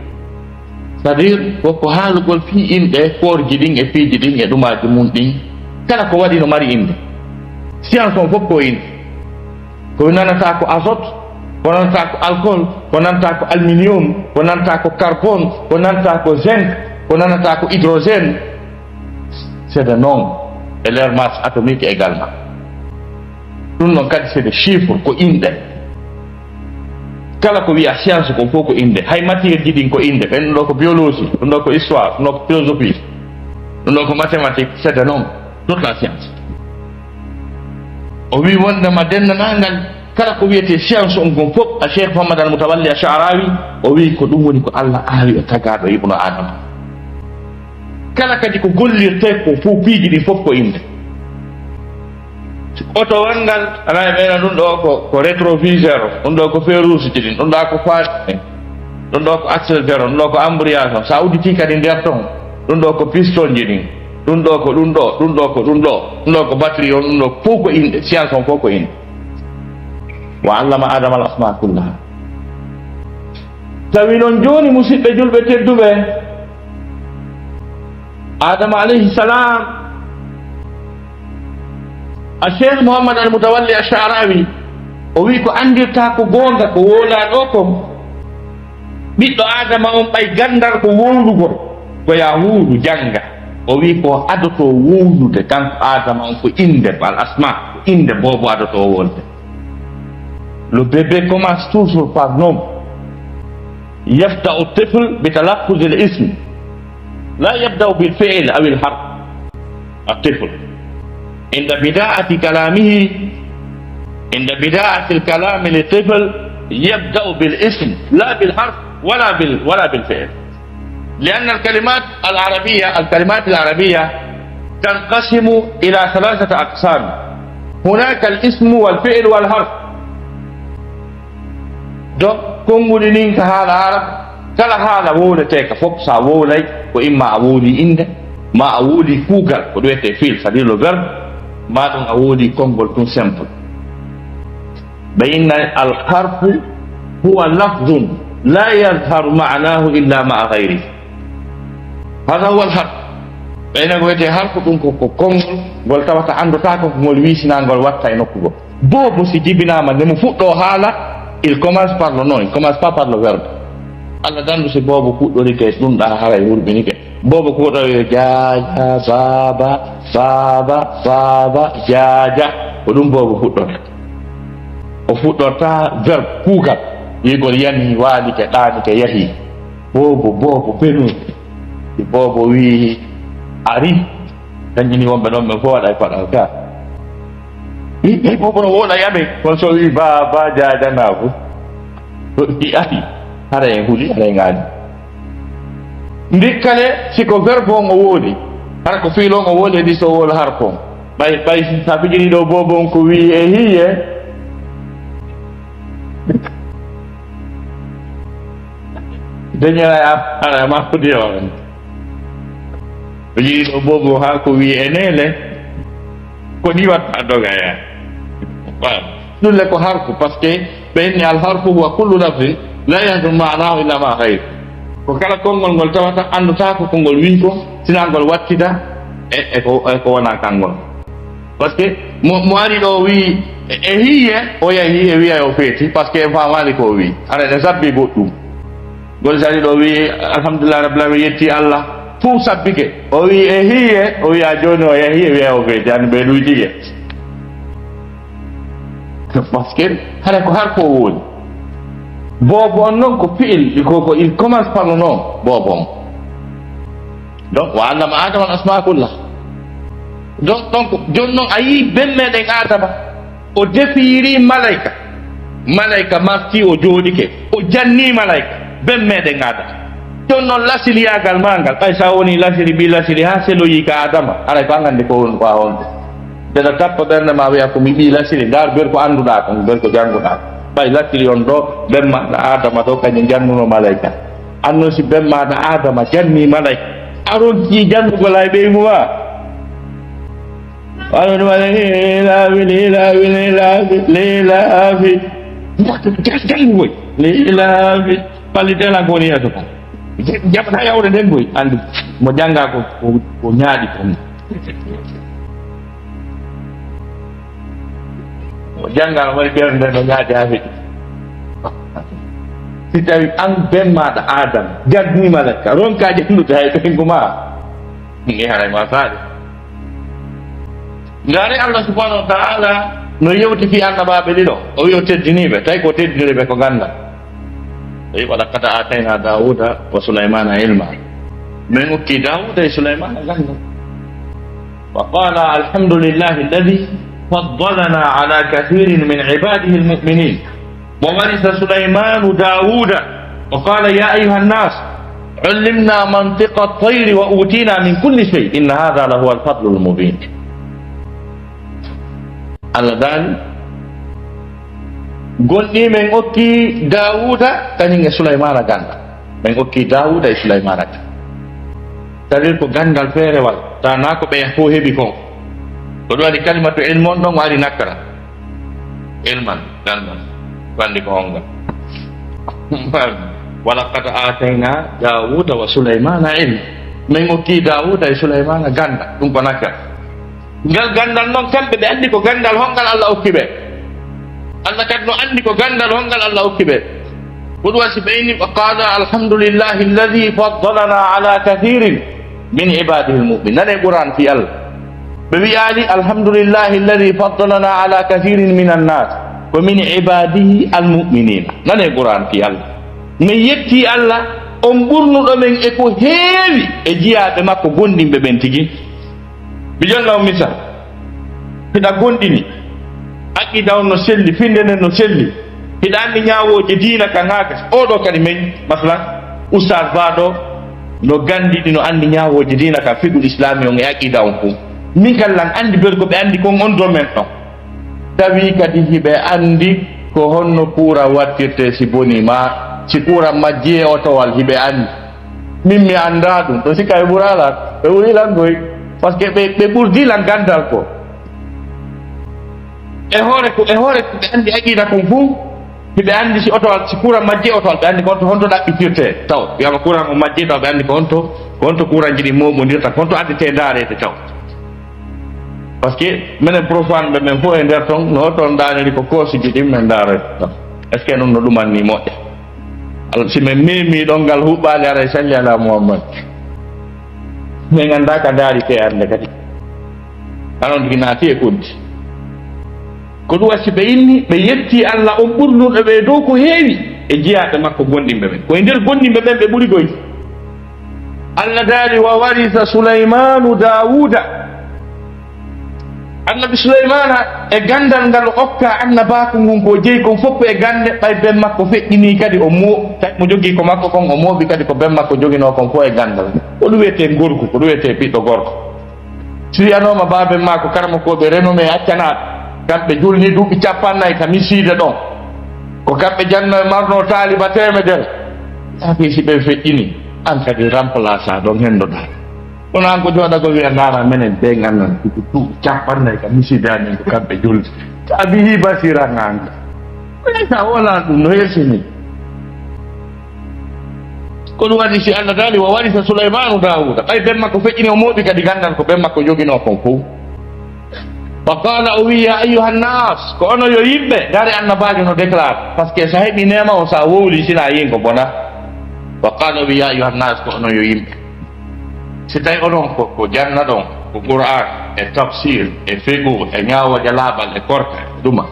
C'est-à-dire, ko, ko haalugol fii inɗe koorji ɗin e piiji ɗin e ɗumaaji mum ɗin. Kala ko waɗi no mari innde. Science on fof ko innde. Ko nanata ko azote, ko nanata ko alcool, ko nanata ko aluminium, ko nanata ko carbone, ko nanata ko zinc, ko nanata ko hydrogène. C'est des noms. Et leur masse atomique également. Ɗum noon kadi c'est des chiffres, ko innde. Kala ko wiya science ko fof ko innde. Hay matière ji ɗin ko innde. Ɓen ɗo ko biologie, ɗum ɗo ko histoire, ɗum ɗo ko philosophie, ɗum ɗo ko mathématique, c'est des noms. Toute la science. O wi wondema denndanangal kala ko wiyetee science on kon fof, a Cheikh Mouhammad Al Mutawalli Al Sha'rawi, o wi ko ɗum woni ko Allah aawi e tagaaɗo Ibnu Adama. Kala kadi ko gollirtee ko fof, piiji ɗin fof ko innde. Oto wanngal, ana e ɓeyna ɗum ɗo ko, ko rétroviseur, ɗum ɗo ko feu rouge ji ɗin, ɗum ɗo ko faare, ɗum ɗo ko accélérateur, ɗum ɗo ko embrayage on. Sa udditi kadi nder ton, ɗum ɗo ko piston ji ɗin, ɗum ɗo ko ɗum ɗo, ɗum ɗo ko ɗum ɗo, ɗum ɗo ko batterie on, ɗum ɗo fof ko inɗe, science on fof ko inɗe. Wa allama Adama al asma kullaha. Tawi noon jooni, musidɓe julɓe tedduɓe, Adama alayhi salam, a Cheikh Mouhammad Al Mutawalli Al Sha'rawi, o wi ko anndirta ko goonga, ko wowlaa ɗo kon. Ɓiɗɗo Adama on ɓay ganndal ko wowlugol, ko yaa wuuru jannga. O wi ko adotoo wowlude, kanko Adama on ko innde, ko al asma, ko innde boobo adotoo wolde. Le bébé commence toujours par nom. يبدأ الطفل بتلفظ الاسم، لا يبدأ بالفعل أو الحرف. الطفل عند بداءة كلامه، عند بداءة الكلام للطفل يبدأ بالاسم لا بالحرف ولا بال-، ولا بالفعل. لأن الكلمات العربية، الكلمات العربية تنقسم إلى ثلاثة أقسام. هناك الاسم والفعل والحرف. Donc, konnguli nin ka haala Arab, kala haala wowleteeka fof, sa wowlay, ko imma a wowli innde, ma a wowli kuugal, ko ɗum wiyetee fi'l, c'est-à-dire le verbe, ma ɗum a wowli konngol tun simple. Ɓe inna al harfu huwa lafzun la yazharu ma'nahu illa ma'a ghayri. Hada huwa al harf. Ɓe inna ko wiyetee harfu, ɗum ko, ko konngol ngol tawata anndotaako ko ngol wiisinaa ngol watta e nokku goo. Boobo si jibinaama nde mo fuɗɗoo haala, il commence par le nom, il commence pas par le verbe. Allah dandu si boobo fuɗɗorike ɗum ɗa haray hurɓinike. Boobo ko ɗo yo jaaja, baaba, baaba, baaba, jaaja. Ko ɗum boobo fuɗɗorta. O fuɗɗorta verbe kuugal. Wiigol yani, waalike, ɗaanike, yahi. Boobo, boobo, benu. Si boobo wii, ari. Dañƴini wonɓe ɗon ɓen fof waɗa e paɗal ka. Wi, ɓe boobo no wowla yaɓe. Kono so wii, baaba, jaaja, naa fof. So ɗi ari. Hara en huli, hara en aani. Ndikkale, si ko verbe on o wooli, hara ko fiil on o wooli, e ɗi so o woola harf on. Ɓay, ɓay sa fijiri ɗo boobo on ko wi'i e hiye. Dañoya ara ma foti o. O jii ɗo bobo ha ko wi e nele. Ko ni watta doga ya. Ɗum le ko harfu, parce que ɓe inni al harfu huwa kullu lafzi la yahdu ma'nahu illa ma khayr. Ko kala konngol ngol tawata annduta ko konngol wi ko, sina ngol wattida e, e ko, e ko wona kangol. Parce que mo, mo ari ɗo wi e, e hiye, o yahi e wiya o feeti, parce que en famali ko wi. Ara ɗe sabbi goɗɗum. Gol sari ɗo wi, "Alhamdulillah Rabbil Alamin, yetti Allah." Fuu sabbike. O wi, "E hiye?" O wiya, "Jooni o yahi e wiya o feeti, an ɓe ɗuy tige." Parce que hara ko har ko woni. Boobo on noon ko fi'il, ko, ko il commence par le nom, boobo on. Donc, wa allama Adama al asma kulla. Donc, donc, jooni noon a yii ben meɗen Adama. O defiri malayka. Malayka mafti, o jooɗike. O janni malayka. Ben meɗen Adama. Ɗon noon lasiliyagal ma ngal. Ɓay sa woni lasili, ɓi lasili, ha seloyi ka Adama. Haray ko an anndi ko won, ko a wonde. Ndeɗa tappa ɓernde ma wiya ko mi ɓi lasili. Ndar ber ko annduɗa kon, ber ko jannguɗa. Ɓay lasili on ɗo, ben maɗa Adama ɗo, kañum jannuno malayka. Anno si ben maɗa Adama janni malayka. A ronki jannugol ay ɓeygu ma. Wano ɗum waɗa liilaafi, liilaafi, liilaafi, liilaafi. Janngoy. Liilaafi. Palli tela ko woni yeeso kon. Jaɓata yawde nden goy. Anndi mo jannga ko, ko, ko ñaaɗi kon. Mo jannga o waɗi ɓernde no ñaaɗi haa feƴƴi. Si tawi an ben maɗa Adam, jannima lekka, ronka janndude hay ɓeyngu ma. Ni haray ma faade. Ndaari Allah subhanahu wa ta'ala no yewti fi annabaaɓe ɗiɗo. O wi o teddiniiɓe, tawi ko teddiniiɓe ko ganndal. O wi, "Wa laqad aatayna Daawuda wa Sulaymana ilma." Men okki Daawuda e Sulaymana ganndal. Wa qala, "Alhamdulillahi alladhi faddalana ala kathirin min ibadihi almu'minin." Wa warisa Sulaymanu Dawuda. Wa qala, "Ya ayyuha nnas, ullimna mantiqa at-tayri wa utina min kulli shay. Inna hadha la huwa al-fadlu al-mubin." Allah daali, gonɗi men okki Dawuda, kañum e Sulaymana ganda. Men okki Dawuda e Sulaymana ganda. C'est-à-dire ko gandal feerewal, ta na ko ɓe fof heɓi kon. Ko ɗum waɗi kalimatu ilmu on ɗon o ari nakara. Ilman, gandal. Ko andi ko hongal. Wa laqad aatayna Daawuda wa Sulaymana ilma. Min okki Daawuda e Sulaymana ganda. Ɗum ko nakara. Ngal gandal non kamɓe ɓe andi ko gandal hongal Allah okki ɓe. Allah kadi no andi ko gandal hongal Allah okki ɓe. Ko ɗum wasi ɓe inni, wa qala, "Alhamdulillahi alladhi faddalana ala kathirin min ibadihi almu'min." Nane Qur'an fi Allah. Ɓe wi'ali, "Alhamdulillahi alladhi faddalana ala kathirin min annas." Ko min ibadihi almu'minin. Nane Qur'an fi Allah. Min yetti Allah, on ɓurnuɗo men e ko heewi e jiyaaɓe makko gondinɓe ɓen tigi. Mi jonna on misal. Hiɗa gondini. Aqida on no selli, finde nden no selli. Hiɗa andi ñaawooje diina kan haa gas. Oɗo kadi men, masalan, Oustaz Ba ɗo, no gandidi, no andi ñaawooje diina kan, fiqhul islami on e aqida on fof. Min kan lan andi ber ko ɓe andi kon on domaine ɗon. Tawi kadi hiɓe andi ko honno kuuran wattirte si boni ma, si kuuran majji e otowal hiɓe andi. Min mi anndaa ɗum. To sikka ɓe ɓura lan, ɓe ɓuri lan koy. Parce que ɓe, ɓe ɓurdi lan ganndal ko. E hoore ko, e hoore ko ɓe anndi aqida kon fuu, hiɓe anndi si oto, si kuran majji oto, ɓe anndi ko honto, honto ɗaɓɓitirte taw. Wiyama kuran on majji taw, ɓe anndi ko honto, ko honto kuranji ɗin mooɓondirta, ko honto addete ndaareede taw. Parce que minen profanɓe men fof e nder ton, no oto on ndaaniri ko koosiji ɗin men ndaaroyta ton. Est-ce que ɗum no ɗumanni moƴƴa? Alors, si min memi ɗon ngal huɓɓaali, aray salli ala Muhammad. Min anndaa ka ndaari ke annde kadi. Anon tigi naati e koddi. Ko ɗum wasi ɓe inni, ɓe yetti Allah on ɓurnuɗo ɓe dow ko heewi e jiyaaɓe makko gondinɓe ɓen. Ko e nder gondinɓe ɓen ɓe ɓuri goy. Allah daali, "Wa warisa Sulaymanu Dawuda." Annabi Sulaymana e gandal ngal o okka annabaaku ngun, ko jeyi kon fof ko e gande, ɓay ben makko feƴƴini kadi o mo, tawi mo jogii ko makko kon, o mooɓi kadi ko ben makko joginoo kon fof e gandal. Ko ɗum wiyetee ngorgu, ko ɗum wiyetee ɓiɗɗo gorko. Si wiyanooma baaben maako karamokooɓe renommé accanaaɓe, kamɓe julni duuɓi cappannayi ka misiide ɗon. Ko kamɓe janno e marno taaliba teemedere. Safi si ɓe feƴƴini, an kadi remplaçant ɗon hendoɗaa. Kono an ko jooɗa ko wiya, ndaara menen ɓe ngannan, ko duuɓi capanɗe ka misidaani ko kamɓe julde. Sabi hi basira nganga. Ɓen ka wala ɗum no hersini. Ko ɗum waɗi si Allah daali, wa warisa Sulaymanu Dawuda. Ɓay ben makko feƴƴini, o mooɓi kadi gandal ko ben makko joginoo kon fow. Wa qala, o wi, ya ayyuha nnas, ko onon yo yimɓe, ndaari annabaajo no déclare, parce que sa heɓi neema o, sa wowli, sina yin ko bona. Wa qala, o wi, ya ayyuha nnas, ko onon yo yimɓe. Si tawi onon ko, ko jannaɗon, ko Qur'an, e tafsir, e fiqhu, e ñaawooje laaɓal, e korka, e ɗuma.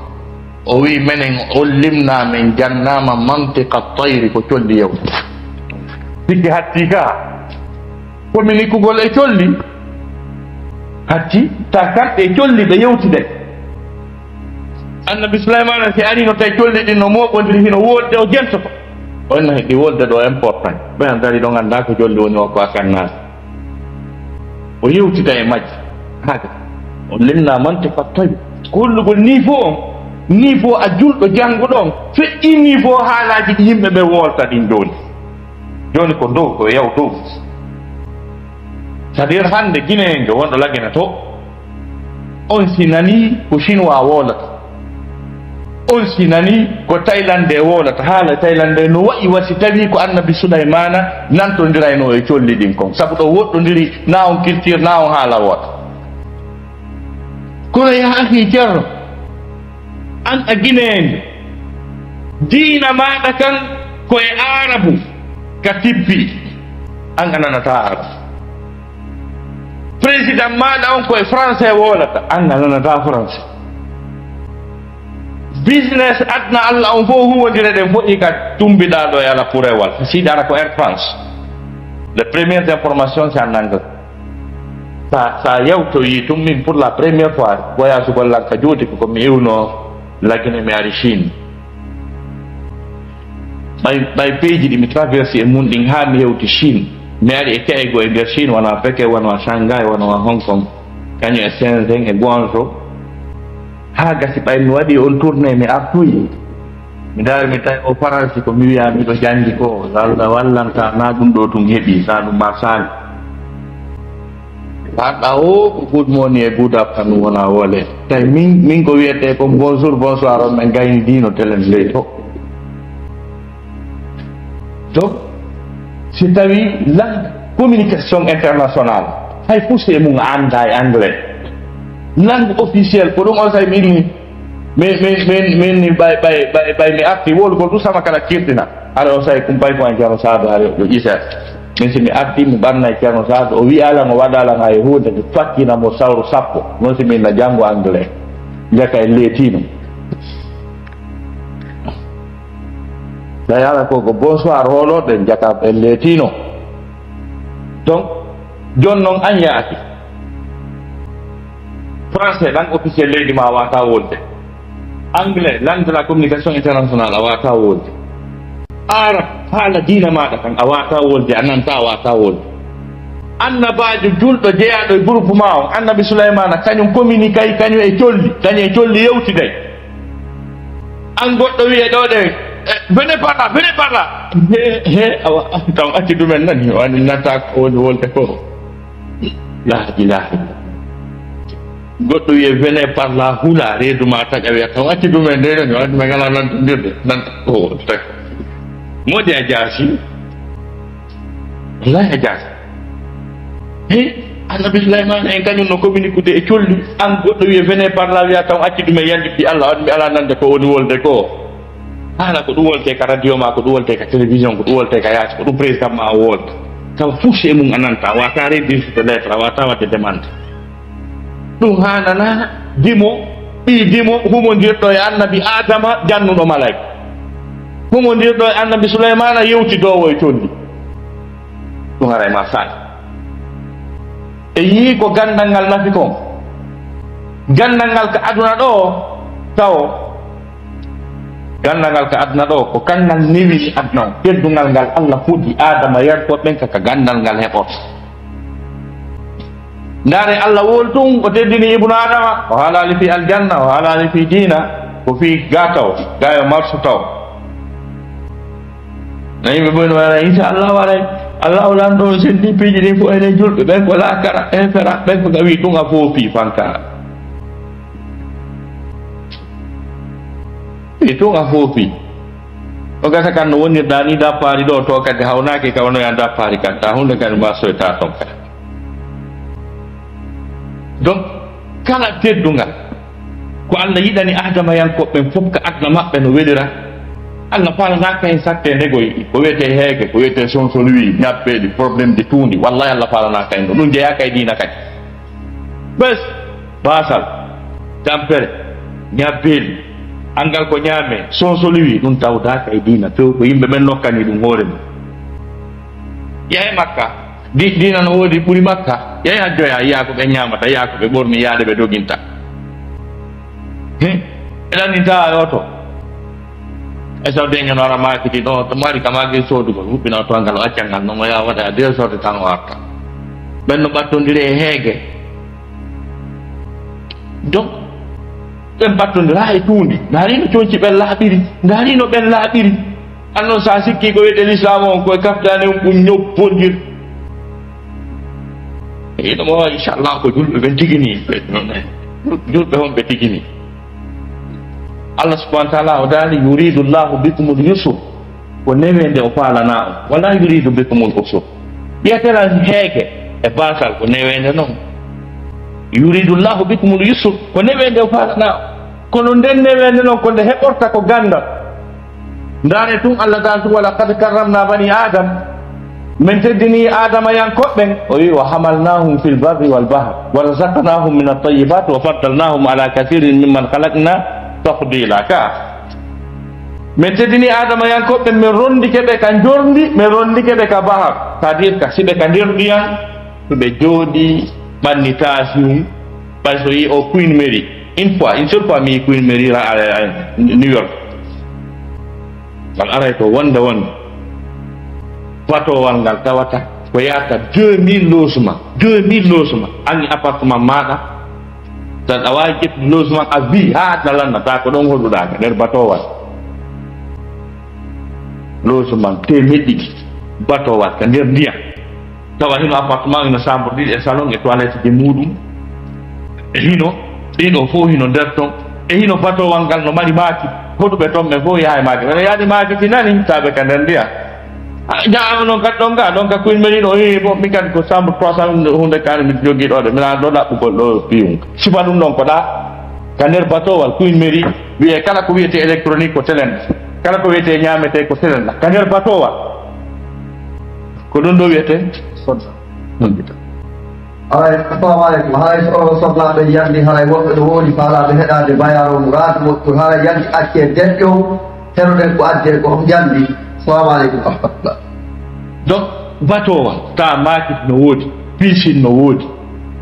O wi, menen, ullimna, min jannama mantiqa tayri, ko colli yewta. Sikki hatti ka, communiquugol e colli. Hatti ta kamɓe e colli ɓe yewtide. Annabi Sulaymana si ari no tawi colli ɗin no mooɓondiri, hino wolde, o jentoto. O inna heɗi wolde ɗo important. Ɓen dari ɗon annda ko colli woni o ko akannaade. O yewtida e majji. Haka. O limna mantiqa tawi. Ko hollugol niveau on. Niveau a julɗo jannguɗo on. Feƴƴi niveau haalaaji ɗi yimɓe ɓe wolta ɗin jooni. Jooni ko dow, ko yaw dow. C'est-à-dire hannde Guinéen jo wonɗo Lagine to, on si nani ko Chinois wolata. On si nani ko Thaïlandais wolata. Haala Thaïlandais no wa'i wa si tawi ko Annabi Sulaymana nantondirayno e colli ɗin kon. Sabu ɗo woɗɗondiri na on culture, na on haala woota. Kono ya akhi Ceerno, an a Guinéen, diina maaɗa kan ko e Aarabu ka tippi, an a nanata Aarabu. Président maaɗa on ko e français wolata, an a nanata français. Business aduna Allah on fof huwondire ɗen fof i ka tumbiɗa ɗo e ala purewal. Siɗa ara ko Air France. Les premières informations c'est en anglais. Sa, sa yewtoyi tun min pour la première fois, voyage ugol lan ka juuti ko mi iwno Lagine mi ari Chine. Ɓay, ɓay peeji ɗi mi traversi e mun ɗin haa mi hewti Chine. Mi ari e ka'ego e nder Chine, wano a Pekin, wano a Shanghai, wano a Hong Kong, kañum e Shenzhen e Guangzhou. Haa gasi ɓay mi waɗi on tournée mi artoyi. Mi ndaari mi tawi o Faransi ko mi wiya miɗo janngi ko, Allah wallanta na ɗum ɗo tun heɓi, na ɗum marsaali. Haɗa o ko good morning e good afternoon wona wole. Tawi min, min ko wiyete ko bonjour, bonsoir on men gayni dino telen ley to. Donc, si tawi langue communication internationale, hay fof si e mum a annda e anglais. Langue officielle, ko ɗum on say min, min, min, min, min ni ɓay, ɓay, ɓay, ɓay mi arti wolugol ɗum sama kala kirtina. Ara o say kumpay ko an Ceerno Saadu hari yo isa. Min si mi arti mi ɓanna e Ceerno Saadu, o wi'ala ngo waɗala nga e huunde, mi fakkina mo sawru sappo. Non si min na janngo anglais. Jaka e leetino. Tawi ala ko, ko bonsoir holoɗen jaka en leetino. Donc, jon non an yaaki. Français, langue officielle leydi ma, a wata wolde. Anglais, langue de la communication internationale, a wata wolde. Arab, haala diina maɗa kan, a wata wolde, a nanta, a wata wolde. Annabajo julɗo jeyaɗo e groupe ma on, Annabi Sulaymana, kañum communiquay, kañum e colli, kañum e colli yewtiday. An goɗɗo wiye ɗo ɗe, eh, venez par là, venez par là. He, he, awa, taw acci ɗumen nani, wani nanta ko woni wolde ko. La ilaha illa. Goɗɗo wiye venez par là, hula, reedu ma taƴa wiya taw acci ɗumen nde nani, wani ɓe ngala nantondirde, nanta ko, tak. Modi a jaasi. Wallahi a jaasi. He, Annabi Sulaymana en kañum no communiquude e colli. An goɗɗo wiye venez par là, wiya taw acci ɗum e yandi fi Allah, waɗi mi ala nande ko woni wolde ko. Haala ko ɗum wolte ka radio ma, ko ɗum wolte ka télévision, ko ɗum wolte ka yaasi, ko ɗum président ma o wolde. Tawa fusi e mum a nanta, a wata redire lettre, a wata waɗde demande. Ɗum haanana dimo, ɓii dimo, humondirɗo e Annabi Adama, jannuɗo malayka. Humondirɗo e Annabi Sulaymana, yewtidoowo e colli. Ɗum haray ma sal. E yii ko ganndal ngal nafi kon. Ganndal ngal ka aduna ɗo, tawo. Ganndal ngal ka aduna ɗo, ko kanngal newini aduna on. Teddungal ngal Allah fuɗi Adama yarko ɓen ka, ka ganndal ngal heɓoto. Ndaare, Allah wowli tun, o teddini Ibnu Adama, o haalaali fii aljanna, o haalaali fii diina, ko fii gaa taw, gaa yo marsu taw. Na yimɓe ɓoy no waray, inchallah waray. Allahu lanɗo on sendi piiji ɗin fof enen julɓe ɓen ko laakara, ɓen fera, ɓen ko tawi ɗum a foofi fanka. E ɗum a foofi. O gasa kan no wonirɗa ni dappaari ɗo to kadi hawnaaki ka wano ya dappaari kan. Ta hunde kadi ma soyta ton kadi. Donc, kala teddungal ko Allah yiɗani Adamayankoɓe ɓen fof ka adna maɓɓe no welira. Allah faalanaaka hen satte ndegoy, ko wiyete heege, ko wiyete sonsoluwi, ñabbeeli, problème de tuundi. Wallahi Allah faalanaaka hen ɗum. Ɗum jeyaaka e diina kadi. Bes, baasal, tampere, ñabbeeli, angal ko ñaame, sonsoluwi, ɗum tawdaaka e diina few. Ko yimɓe ɓen nokkani ɗum hoore mum. Yahe Makka. Di-, diina no woodi ɓuri Makka. Yehi hajjoya, yiya ko ɓe ñaamata, yiya ko ɓe ɓorni, yiya ɗe ɓe doginta. He? Ɓe ɗanninta e oto. E so deŋe no ara maakiti ɗo, to mari ka maaki soodugol, huɓɓina oto ngal, o acca ngal, no mo yaa waɗa deux heures de temps o arta. Ɓen no ɓattondiri e heege. Donc, ɓen mbattondira e tuundi. Ndaari no conci ɓen laaɓiri. Ndaari no ɓen laaɓiri. Annon sa sikki ko wiyete l'islam on, koye kaftani on ɗum ñoppondir. E ino mo wawi, inchallah, ko julɓe ɓen tigi ni. Julɓe on ɓe tigi ni. Allah subhanahu wa ta'ala o daali, "Yuridu Allahu bikumul yusr." Ko neweende o faalana on. "Wala yuridu bikumul usr." Ɓiyatelan heege e baasal ko neweende non. "Yuridu Allahu bikumul yusr." Ko neweende o faalana on. Kono nden neweende non ko nde heɓorta ko gandal. Ndaare tun Allah daali tun, "Wa laqad karramna bani Adam." Min teddini Adamayankoɓe ɓen. O wi, "Wa hamalnahum fil barri wal bahr. Wa razaqnahum min at-tayyibat. Wa faddalnahum ala kathirin mimman khalaqna tafdila." Ka. Min teddini Adamayankoɓe ɓen, min rondike ɓe ka njorndi, min rondike ɓe ka bahar. C'est-à-dire ka siɓe ka nder ndiyan, to ɓe jooɗi, ɓanni tension, ɓay so yi o Queen Mary. Une fois, une seule fois, mi yi Queen Mary ra-, a-, a-, New York. Ngal aray to wonde wonde. Batowal ngal tawata ko yaata deux mille logement. Deux mille logement. Angi appartement maɗa. Tan a wawi ƴettude logement à vie ha adna lannata ko ɗon hoɗuɗa ka nder batowal. Logement temeɗɗe ɗiɗi. Batowal ka nder ndiyam. Tawa hino appartement, hino chambre ɗiɗi e salon e toilette ji muɗum. E hino, ɗin o fof hino nder ton. E hino batowal ngal no mari maaki. Hoɗuɓe ton ɓe fof yaha e maaki. Wala yaani maaki ti nani, tabe ka nder ndiyam. Ah, jaa, on non kadi ɗon ga, ɗon ka Queen Mary ɗo, eh, bon, min kadi ko chambre trois cents hunde kadi mi jogii ɗo de, mi nana ɗo ɗaɓɓugol ɗo piwum. Sifa ɗum ɗon ko ɗa, ka nder batowal Queen Mary, wiye kala ko wiyete électronique ko telen. Kala ko wiyete ñaamete ko telen. Ka nder batowal. Ko ɗum ɗo wiyete? Sodda. Ɗum wiyete. Haray, assalamu aleykum. Haray so soblaaɓe yandi, haray woɓɓe no woodi faalaaɓe heɗaade bayaaro mo raadu moƴƴo, haray yandi accee deƴƴo, heɗoɗen ko addi en ko hom yandi. Assalamu aleykum wa rahmatullah. Donc, batowal, ta maakit no woodi, piscine no woodi,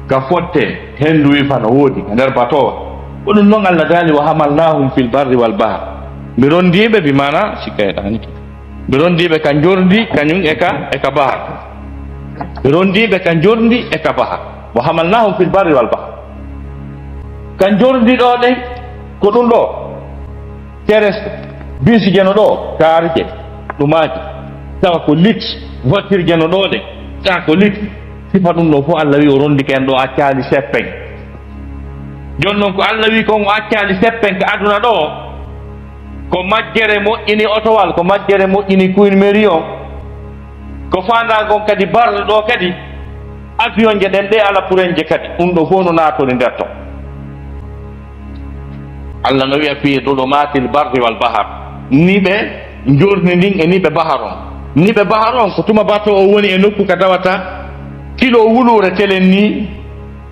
ka fotte, hendu wifa no woodi, ka nder batowal. Ko ɗum noon Allah daali, "Wa hamalnahum fil barri wal bahr." Mi rondiiɓe, bi maana, sikka e ɗaani. Mi rondiiɓe ka njorndi, kañum e ka, e ka bahar. Mi rondiiɓe ka njorndi e ka bahar. Wa hamalnahum fil barri wal bahr. Ka njorndi ɗo ɗen, ko ɗum ɗo. Terrestre, bus je no ɗo, car je, ɗumaaji. Tawa ko lit, voiture je no ɗo ɗen. Tawa ko lit. Sifa ɗum ɗo fof Allah wi o rondike en ɗo accaali seppen. Jooni noon ko Allah wi kon o accaali seppen ka aduna ɗo. Ko majjere moƴƴini otowal, ko majjere moƴƴini Queen Mary on. Ko faandaa kon kadi barre ɗo kadi, avion je ɗen ɗe ala puren je kadi. Ɗum ɗo fof no naatori nder ton. Allah no wiya fii dulumatil barri wal bahar. Niɓe njorndi ndin e niɓe bahar on. Niɓe bahar on ko tuma bato o woni e nokku ka tawata kilo wuluure telen ni.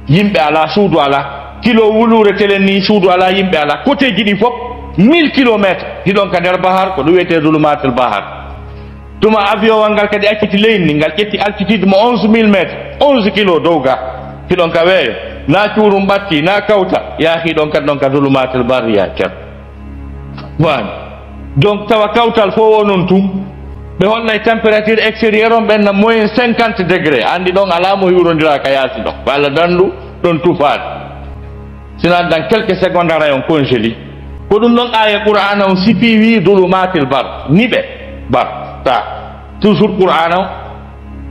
Yimɓe alaa, suudu alaa. Kilo wuluure telen ni, suudu alaa, yimɓe alaa. Koteeji ɗi fof, mille kilomètres. Hiɗon ka nder bahar, ko ɗum wiyetee zulumatul bahar. Tuma avion wal ngal kadi acciti leydi ndi, ngal ƴetti altitude mo onze mille mètres, onze kilo dow ga. Hiɗon ka weeyo. Na cuurum ɓatti, na kawtal. Yaa hiɗon kadi ɗon ka zulumatul bahri, yaa cer. Waani. Donc, tawa kawtal fof o non tun. Ɓe honnay température extérieure on, ɓen na moins cinquante degrés. Anndi ɗon alaa mo hiwrondira ka yaasi ɗon. Walla dandu ɗon tufaade. Sinon, dans quelques secondes, aray on congéli. Ko ɗum ɗon aaya Qur'aana on sifi wi dulumatil bar. Niɓe. Bar. Ta. Toujours Qur'aana o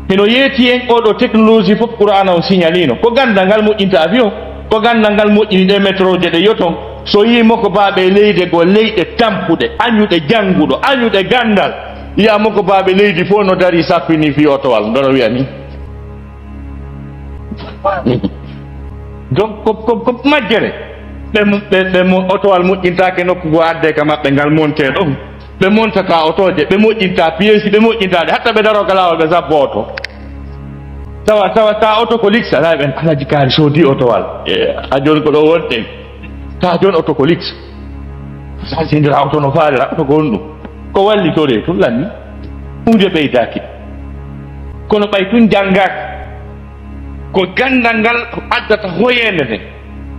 hino yeeti en, oɗo technologie fof Qur'aana o signalino. Ko ganndal ngal moƴƴinta avion, ko ganndal ngal moƴƴini ɗe métro je, ɗe yoton. So yii moko baaɓe leyde goo, leyɗe tampuɗe, añuɗe jannguɗo, añuɗe ganndal, yiya moko baaɓe leydi fof no darii sappinii fii otowal, ndono wiya nii. Donc, ko, ko, ko majjere. Ɓe mo-, ɓe, ɓe mo-, otowal moƴƴintaake nokku goo, addee ka maɓɓe ngal montee ɗon. Ɓe montataa otooje, ɓe moƴƴintaa piyeesi, ɓe moƴƴintaa ɗe. Hatta ɓe daroo ka laawol, ɓe sabboo oto. Tawa, tawa, tawa oto ko liksa, alaa ɓen, Alhaji Kaari soodii otowal. E, haa jooni ko ɗo wonɗen. Tawa jooni oto ko liksa. Sa sendira oto no faalira, oto ko honɗum? Ko wallitoree tun lanni. Huunde ɓeydaaki. Kono ɓay tun janngaaka. Ko ganndal ngal addata hoyeende nden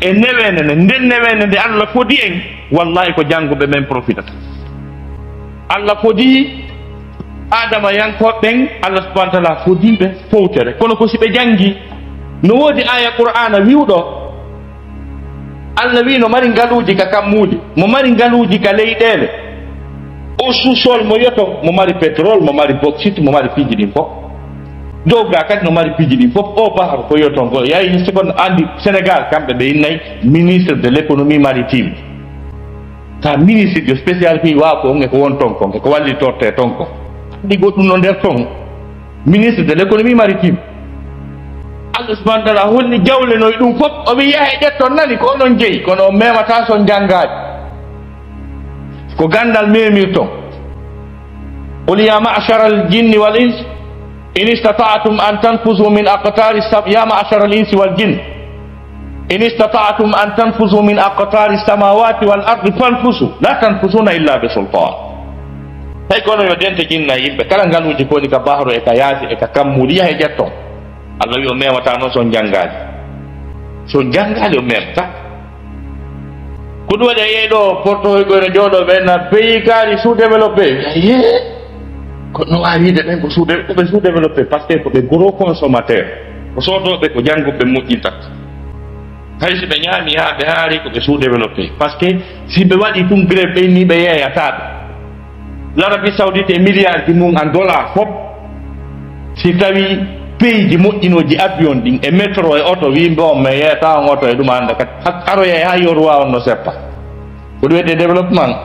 e neweende nden. Nden neweende nde Allah fodi en, wallahi ko jannguɓe ɓen profitata. Allah fodi Aadamayankooɓe ɓen, Allah subhanahu wa taala fodi ɓe fowtere. Kono ko si ɓe janngi, no woodi aaya Qur'aana wi'uɗo, Allah wi'i no mari ngaluuji ka kammuuli, mo mari ngaluuji ka leyɗeele. O sous-sol mo yoton, mo mari pétrole, mo mari bauxite, mo mari piiji ɗin fof. Dow ga kadi no mari piiji ɗin fof. O bahru ko yoton ko yahi, si kon andi Sénégal, kamɓe ɓe innay ministre de l'économie maritime. Ka ministre jo spécial fii waaw ko on e ko won ton kon, e ko wallitorte ton kon. Andi goɗɗum no nder ton. Ministre de l'économie maritime. Allah subhanahu wa taala holli jawle noy ɗum fof. O wi'i yahe ƴetton nani ko onon jeyi, kono on memataa son janngaali. Ko ganndal memirton. قل يا معشر الجن والإنس إن استطعتم أن تنفذوا من أقطار السم-، يا معشر الإنس والجن إن استطعتم أن تنفذوا من أقطار السماوات والأرض فانفذوا لا تنفذون إلا بسلطان. Tawi kono yo dente jinna e yimɓe, kala ngaluuji ko woni ka bahru e ka yaasi e ka kammuuli, yahe ƴetton. Allah wi'i on memataa noon si on janngaali. Si on janngaali on memataa. Ko ɗum waɗi a yehi ɗo Porto Hoygo ene jooɗoo ɓe na pays kaari sous-développé. Aye, ko no waawi wiide ɓen ko sous-dé-, ko ɓe sous-développé parce que ko ɓe gros consommateur. Ko soodooɓe ko jannguɓe moƴƴintata. Hay si ɓe ñaami haa ɓe haari ko ɓe sous-développé. Parce que si ɓe waɗi ɗum grève ɓe inni ɓe yeeyataa ɓe. L'Arabie Saoudite e milliard ji mum en dollar fof, si tawi pays ji moƴƴinooji avion ɗin e métro e oto, wimɓe on mi yeeyata on oto e ɗum annda kadi. Hak-, aroyay haa yoruwa on no seppa. Ko ɗum wiyetee développement.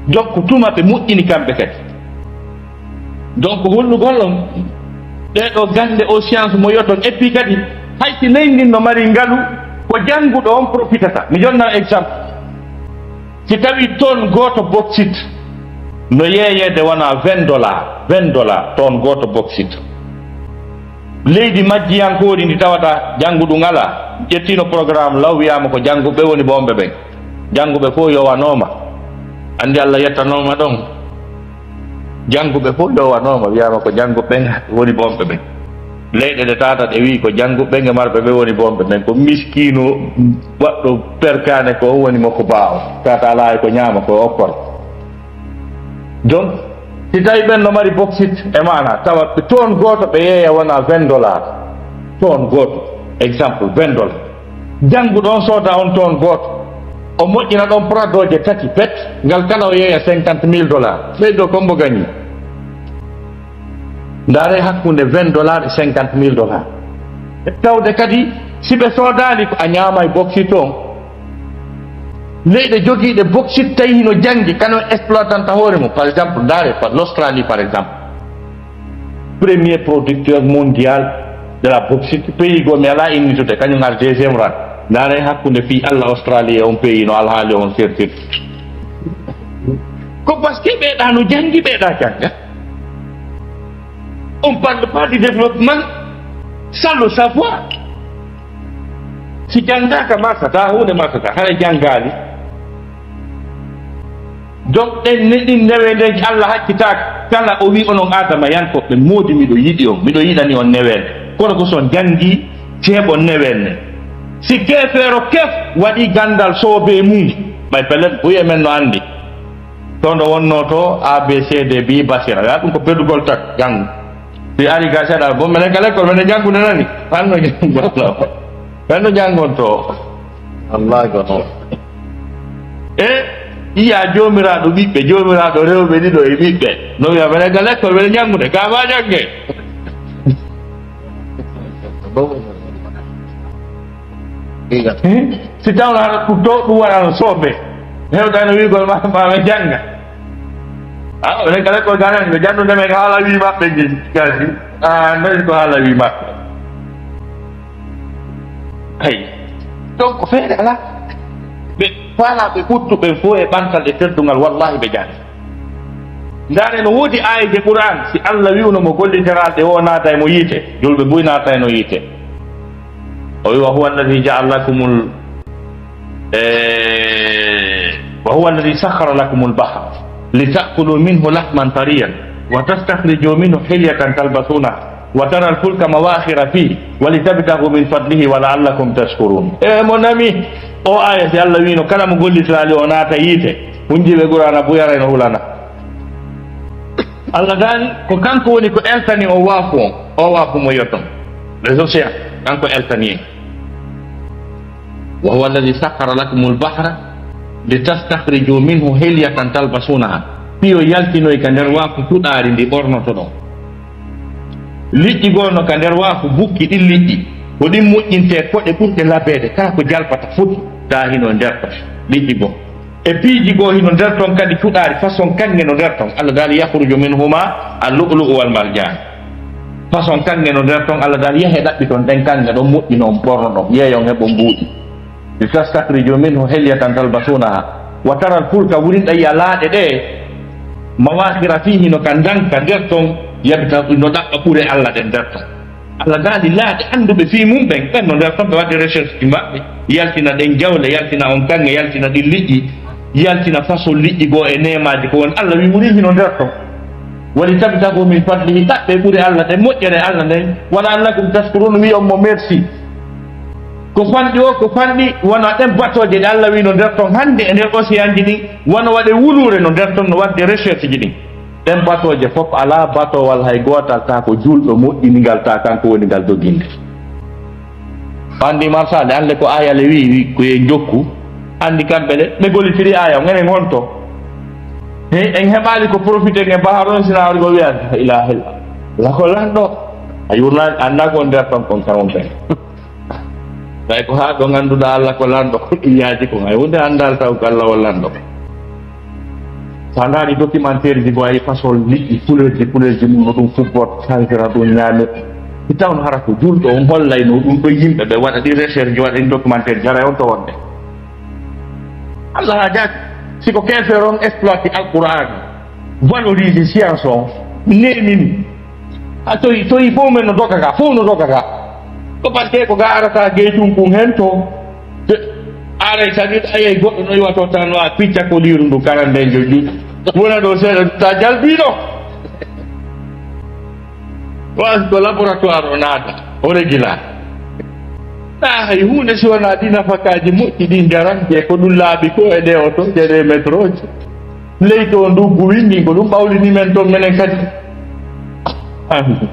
Donc tuma ɓe moƴƴini kamɓe kadi. Donc hollugol on ɗee ɗoo gannde o science mo yoton. Et puis kadi hay si leydi ndin no mari ngalu, ko jannguɗo on profitata. Mi jonna exemple. Si tawi tonne gooto bauxite no yeeyeede wona vingt dollars, vingt dollars tonne gooto bauxite. Leydi majjiyankoori ndi tawata janngu ɗum alaa, ƴettiino programme law, wiyaama ko jannguɓe woni boomɓe ɓen. Jannguɓe fof yowanooma. Anndi Allah yettanooma ɗon. Jannguɓe fof yowanooma, wiyaama ko jannguɓe ɓen woni boomɓe ɓen. Leyɗe ɗe tata ɗe wi'i ko jannguɓe ɓen e marɓe ɓe woni boomɓe ɓen, ko miskiino waɗɗo perkaane ko woni mo ko baawo. Tata alaa e ko ñaama ko okkor. Donc, si tawi ɓen no mari bauxite e maana, tawa ɓe tonne gooto ɓe yeeya wona vingt dollars. Tonne gooto, exemple, vingt dollars. Jannguɗo on sooda on tonne gooto. O moƴƴina ɗon pradooje tati pet, ngal kala o yeeya cinquante mille dollars. Ɓeydo kombo gañi. Ndaare hakkunde vingt dollars e cinquante mille dollars. Tawde kadi, si ɓe soodaali ko a ñaamay bauxite on. Leyɗe jogiiɗe bauxite tawi hino janngi, kano exploitanta hoore mum. Par exemple, ndaare par l'Australie, par exemple. Premier producteur mondial de la bauxite, pays goo mi alaa innitude, kañum ar deuxième rang. Ndaare hakkunde fii Allah Australie e on pays no alhaali on sertir. Ko parce que ɓeeɗa no janngi, ɓeeɗa jannga. On parle pas du développement sans le savoir. Si janngaaka masataa, huunde masataa, hara janngaali. Donc, ɗen ne, ɗin neweendeeji Allah hakkitaaka. Kala o wi'i onon Aadamayankooɓe, moodi miɗo yiɗi on, miɗo yiɗani on neweende. Kono ko si on janngii, ceeɓon neweende. Si keefeero kef waɗii ganndal soobee mum, ɓay pellet buy e men no anndi. To ndo wonnoo to, A B C D B Basira. Wi'a ɗum ko pedugol tak, janngu. Si ari ga seeɗa, bon, menen ka lekkol, menen janngude nani. Fanno janngu. Fanno janngon to. Wallahi ko noon. E Yiya Joomiraaɗo ɓiɓɓe, Joomiraaɗo rewɓe ɗiɗo e ɓiɓɓe. No wiya, mbeɗa ga lekkol, mbeɗa janngude, ka ma jannge. Eh? Si tawno hara ko to ɗum waɗano soɓe. Hewtano wiigol ma, ma ɓe jannga. Ah, mbeɗa ga lekkol ga nan, ɓe janndude men ko haala wi maɓɓe ngi. Kasi, ah, mbeɗa ko haala wi maɓɓe. Hay. Donc, feere alaa. Ɓe faalaaɓe ɓuttu ɓen fof e ɓantal e teddungal, wallahi ɓe jaani. Ndaare no woodi aayeeje Qur'an, si Allah wi'uno mo golliteraade o naata e mo yiite, julɓe buy naata e no yiite. O wi, "Wa huwa alladhi ja'ala lakumul, eh, wa huwa alladhi sakhkhara lakumul bahra li ta'kulu minhu lahman tariyan wa tastakhriju minhu hilyatan talbasunaha." "Wa taral fulka mawakhira fihi wa litabtaghu min fadlihi wa la'allakum tashkurun." E mo nami o aya, si Allah wino kala mo gollitiraali o naata yiite, hunjiiɓe Qur'ana buyara no hulana. Allah daali ko kanko woni ko eltani o waafu on, o waafu mo yotton. Les océans, kanko eltani en. "Wa huwa alladhi sakhkhara lakumul bahra litastakhriju minhu hilyatan talbasunaha." Piyo yaltinoy ka nder waafu tuɗaari ndi ɓornoto ɗon. Liƴƴi goo no ka nder waafu bukki ɗin liƴƴi. Ko ɗin moƴƴintee koɗe ɓurɗe labeede, kaa ko jalbata foti, taa hino nder ton. Liƴƴi goo. E piiji goo hino nder ton kadi tuɗaari, façon kaŋŋe no nder ton. Allah daali, "Yakhruju minhuma al-lu'lu'u wal marjan." Façon kaŋŋe no nder ton, Allah daali, "Yahe ɗaɓɓiton ɗen kaŋŋe ɗon, moƴƴinon, ɓornoɗon, yeeyon, heɓon buuɗi." "Litastakhriju minhu hilyatan talbasunaha. Wa taral fulka," wurin ɗa yiya laaɗe ɗe, "mawakhira fihi," no ka ndanka nder ton, "yabtaghu," no ɗaɓɓa ɓure Allah ɗen nder ton. Allah daali laaɗe annduɓe fii mum ɓen, ɓen no nder ton, ɓe waɗi recherche ji maɓɓe, yaltina ɗen jawle, yaltina on kaŋŋe, yaltina ɗin liƴƴi, yaltina façon liƴƴi goo e neemaaji ko woni. Allah wi wurin hino nder ton. "Wa litabtaghu min fadlihi," ɗaɓɓe ɓure Allah ɗen, moƴƴere Allah nden. "Wa la'allakum tashkurun," wi'on mo merci. Ko fanɗi o, ko fanɗi, wano ɗen batooje ɗe Allah wi no nder ton hannde e nder océan ji ɗin, wano waɗe wuluure no nder ton, no waɗde recherche ji ɗin. Ɗen batooje fof alaa batowal hay gootal taa ko juulɗo moƴƴini ngal, taa kanko woni ngal doginde. Anndi marsaade, anndi ko aaya le wi, wi ko e jokku. Anndi kamɓe le, ɓe gollitiri aaya on, enen honto? He, en heɓaali ko profité nge bahar on, sina wari ko wiya, "La ilaha illa Allah, ko lanɗo." A yurnaani, annda ko nder ton kon kamon ɓen. Tawi ko haa ɗo ngannduɗaa Allah ko lanɗo, ko ɗum yaaji kon. Hay huunde anndaali taw ko Allah o lanɗo. So a ndaari documentaire ji, ko wayi façon liƴƴi, couleur ji, couleur ji mum, no ɗum fubbot, sansira ɗum ñaami. Si tawno hara ko juulɗo on hollay no ɗum ɗo yimɓe ɓe waɗa ɗi recherche ji, waɗa ɗin documentaire ji, haray on to wonde. Allah haajaaki. Si ko keefeero on exploité Alqur'aan, valorisé science on, neemini. A toyi, toyi fof men no doga ka, fof no doga ka. Ko parce que ko ga arata geytun kun hen to. Te, aray kadi ayay goɗɗo no iwato tan wa picca ko liiru ndu karande joju. Wona ɗo seeɗa ta jalbiɗo. Wa ko laboratoire o naata, o regila. Na hay huunde si wona ɗi nafakaaji moƴƴi ɗi njaran, je ko ɗum laaɓi ko e ɗe oto, je ɗe métroji. Leydi o nduggu winndi ko ɗum ɓawlini men toon menen kadi. Amin.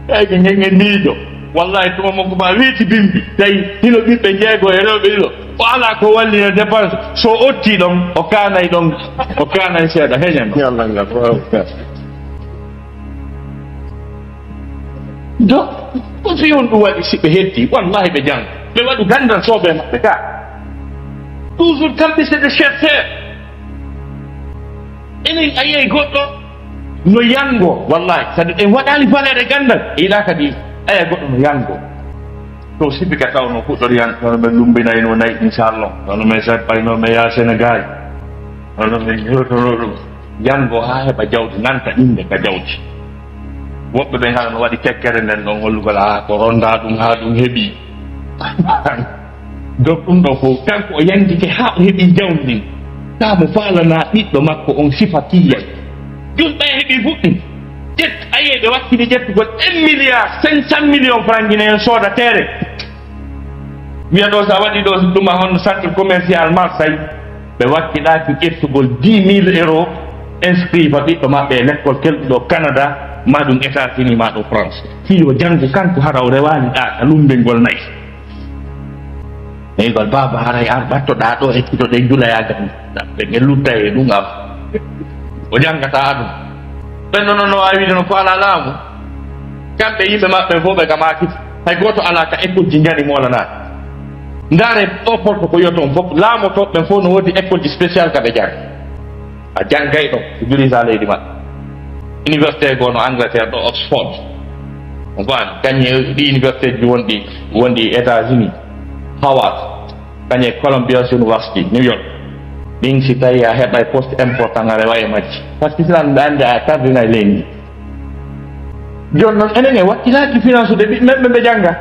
Eyyi, ngen en miijo. Wallahi, tuma mo ko ma weeti bimbi. Tawi hino ɓiɓɓe jeego e rewɓe ɗiɗo. O alaa ko wallina dépense. So otti ɗon, o kaanay ɗon, o kaanay seeɗa, heñan ɗon. Yalla ngal, waaw. Donc, ko fii honɗum waɗi si ɓe heddii? Wallahi ɓe jannga. Ɓe waɗu ganndal soobee maɓɓe ka. Toujours kamɓe c'est des chercheurs. Enen a yiyay goɗɗo no yanngo, wallahi. Sabi en waɗaali valeur e ganndal. E yiɗaa kadi aya goɗɗo no yanngo. To sifi ka tawno fuɗɗori han, kono ɓe lumbinayno nayi, inchallah. Kono men sappayno men yaa Sénégal. Kono men jurtono ɗum. Janngo haa heɓa jawdi, nanta innde ka jawdi. Woɓɓe ɓen hara no waɗi kekkere nden ɗon hollugol, aa, ko rondaa ɗum haa ɗum heɓi. Donc ɗum ɗo fof, kanko o yanngike haa o heɓi jawdi ndin. Taa mo faalanaa ɓiɗɗo makko on sifa kiiyay. Ɗum ɓay heɓi fuɗɗi. Ƴet, ayey ɓe wakkili ƴettugol un milliard cinq cent millions francs guinéen sooda terrain. Wiya ɗo, so a waɗi ɗo ɗum a honno centre commercial Marseille, ɓe wakkilaaki ƴettugol dix mille euros inscrit fa ɓiɗɗo maɓɓe e lekkol kelɗo ɗo Canada, ma ɗum États-Unis, ma ɗo France. Fii yo janngu kanko hara o rewaali ɗa ka lumbingol nayi. Igol baaba haray ar ɓattoɗaa ɗo e kito ɗe njulaya gam ɓe ɓe lutta e ɗum am. O janngata aduna. Ɓen ɗon no waawi no faala laamu. Kamɓe yimɓe maɓɓe fof ɓe ka maakiti. Hay gooto alaa ka école ji njani moolanaade. Ndaare o polko ko yoto on fof. Laamotooɓe ɓen fof no woodi école ji spécial ka ɓe jannga. A janngay ɗo, ko jurisa leydi maɓɓe. Université goo no Angleterre ɗo Oxford. On faami? Kañum e ɗi université ji wonɗi, wonɗi États-Unis. Howard. Kañum e Columbia University, New York. Ɗin si tawi a heɓay poste important a rewa e majji. Parce que silan ɓe anndi a tardinay leydi. Jooni noon enen e wakkilaaki finance de ɓiɓɓe men ɓe ɓe jannga.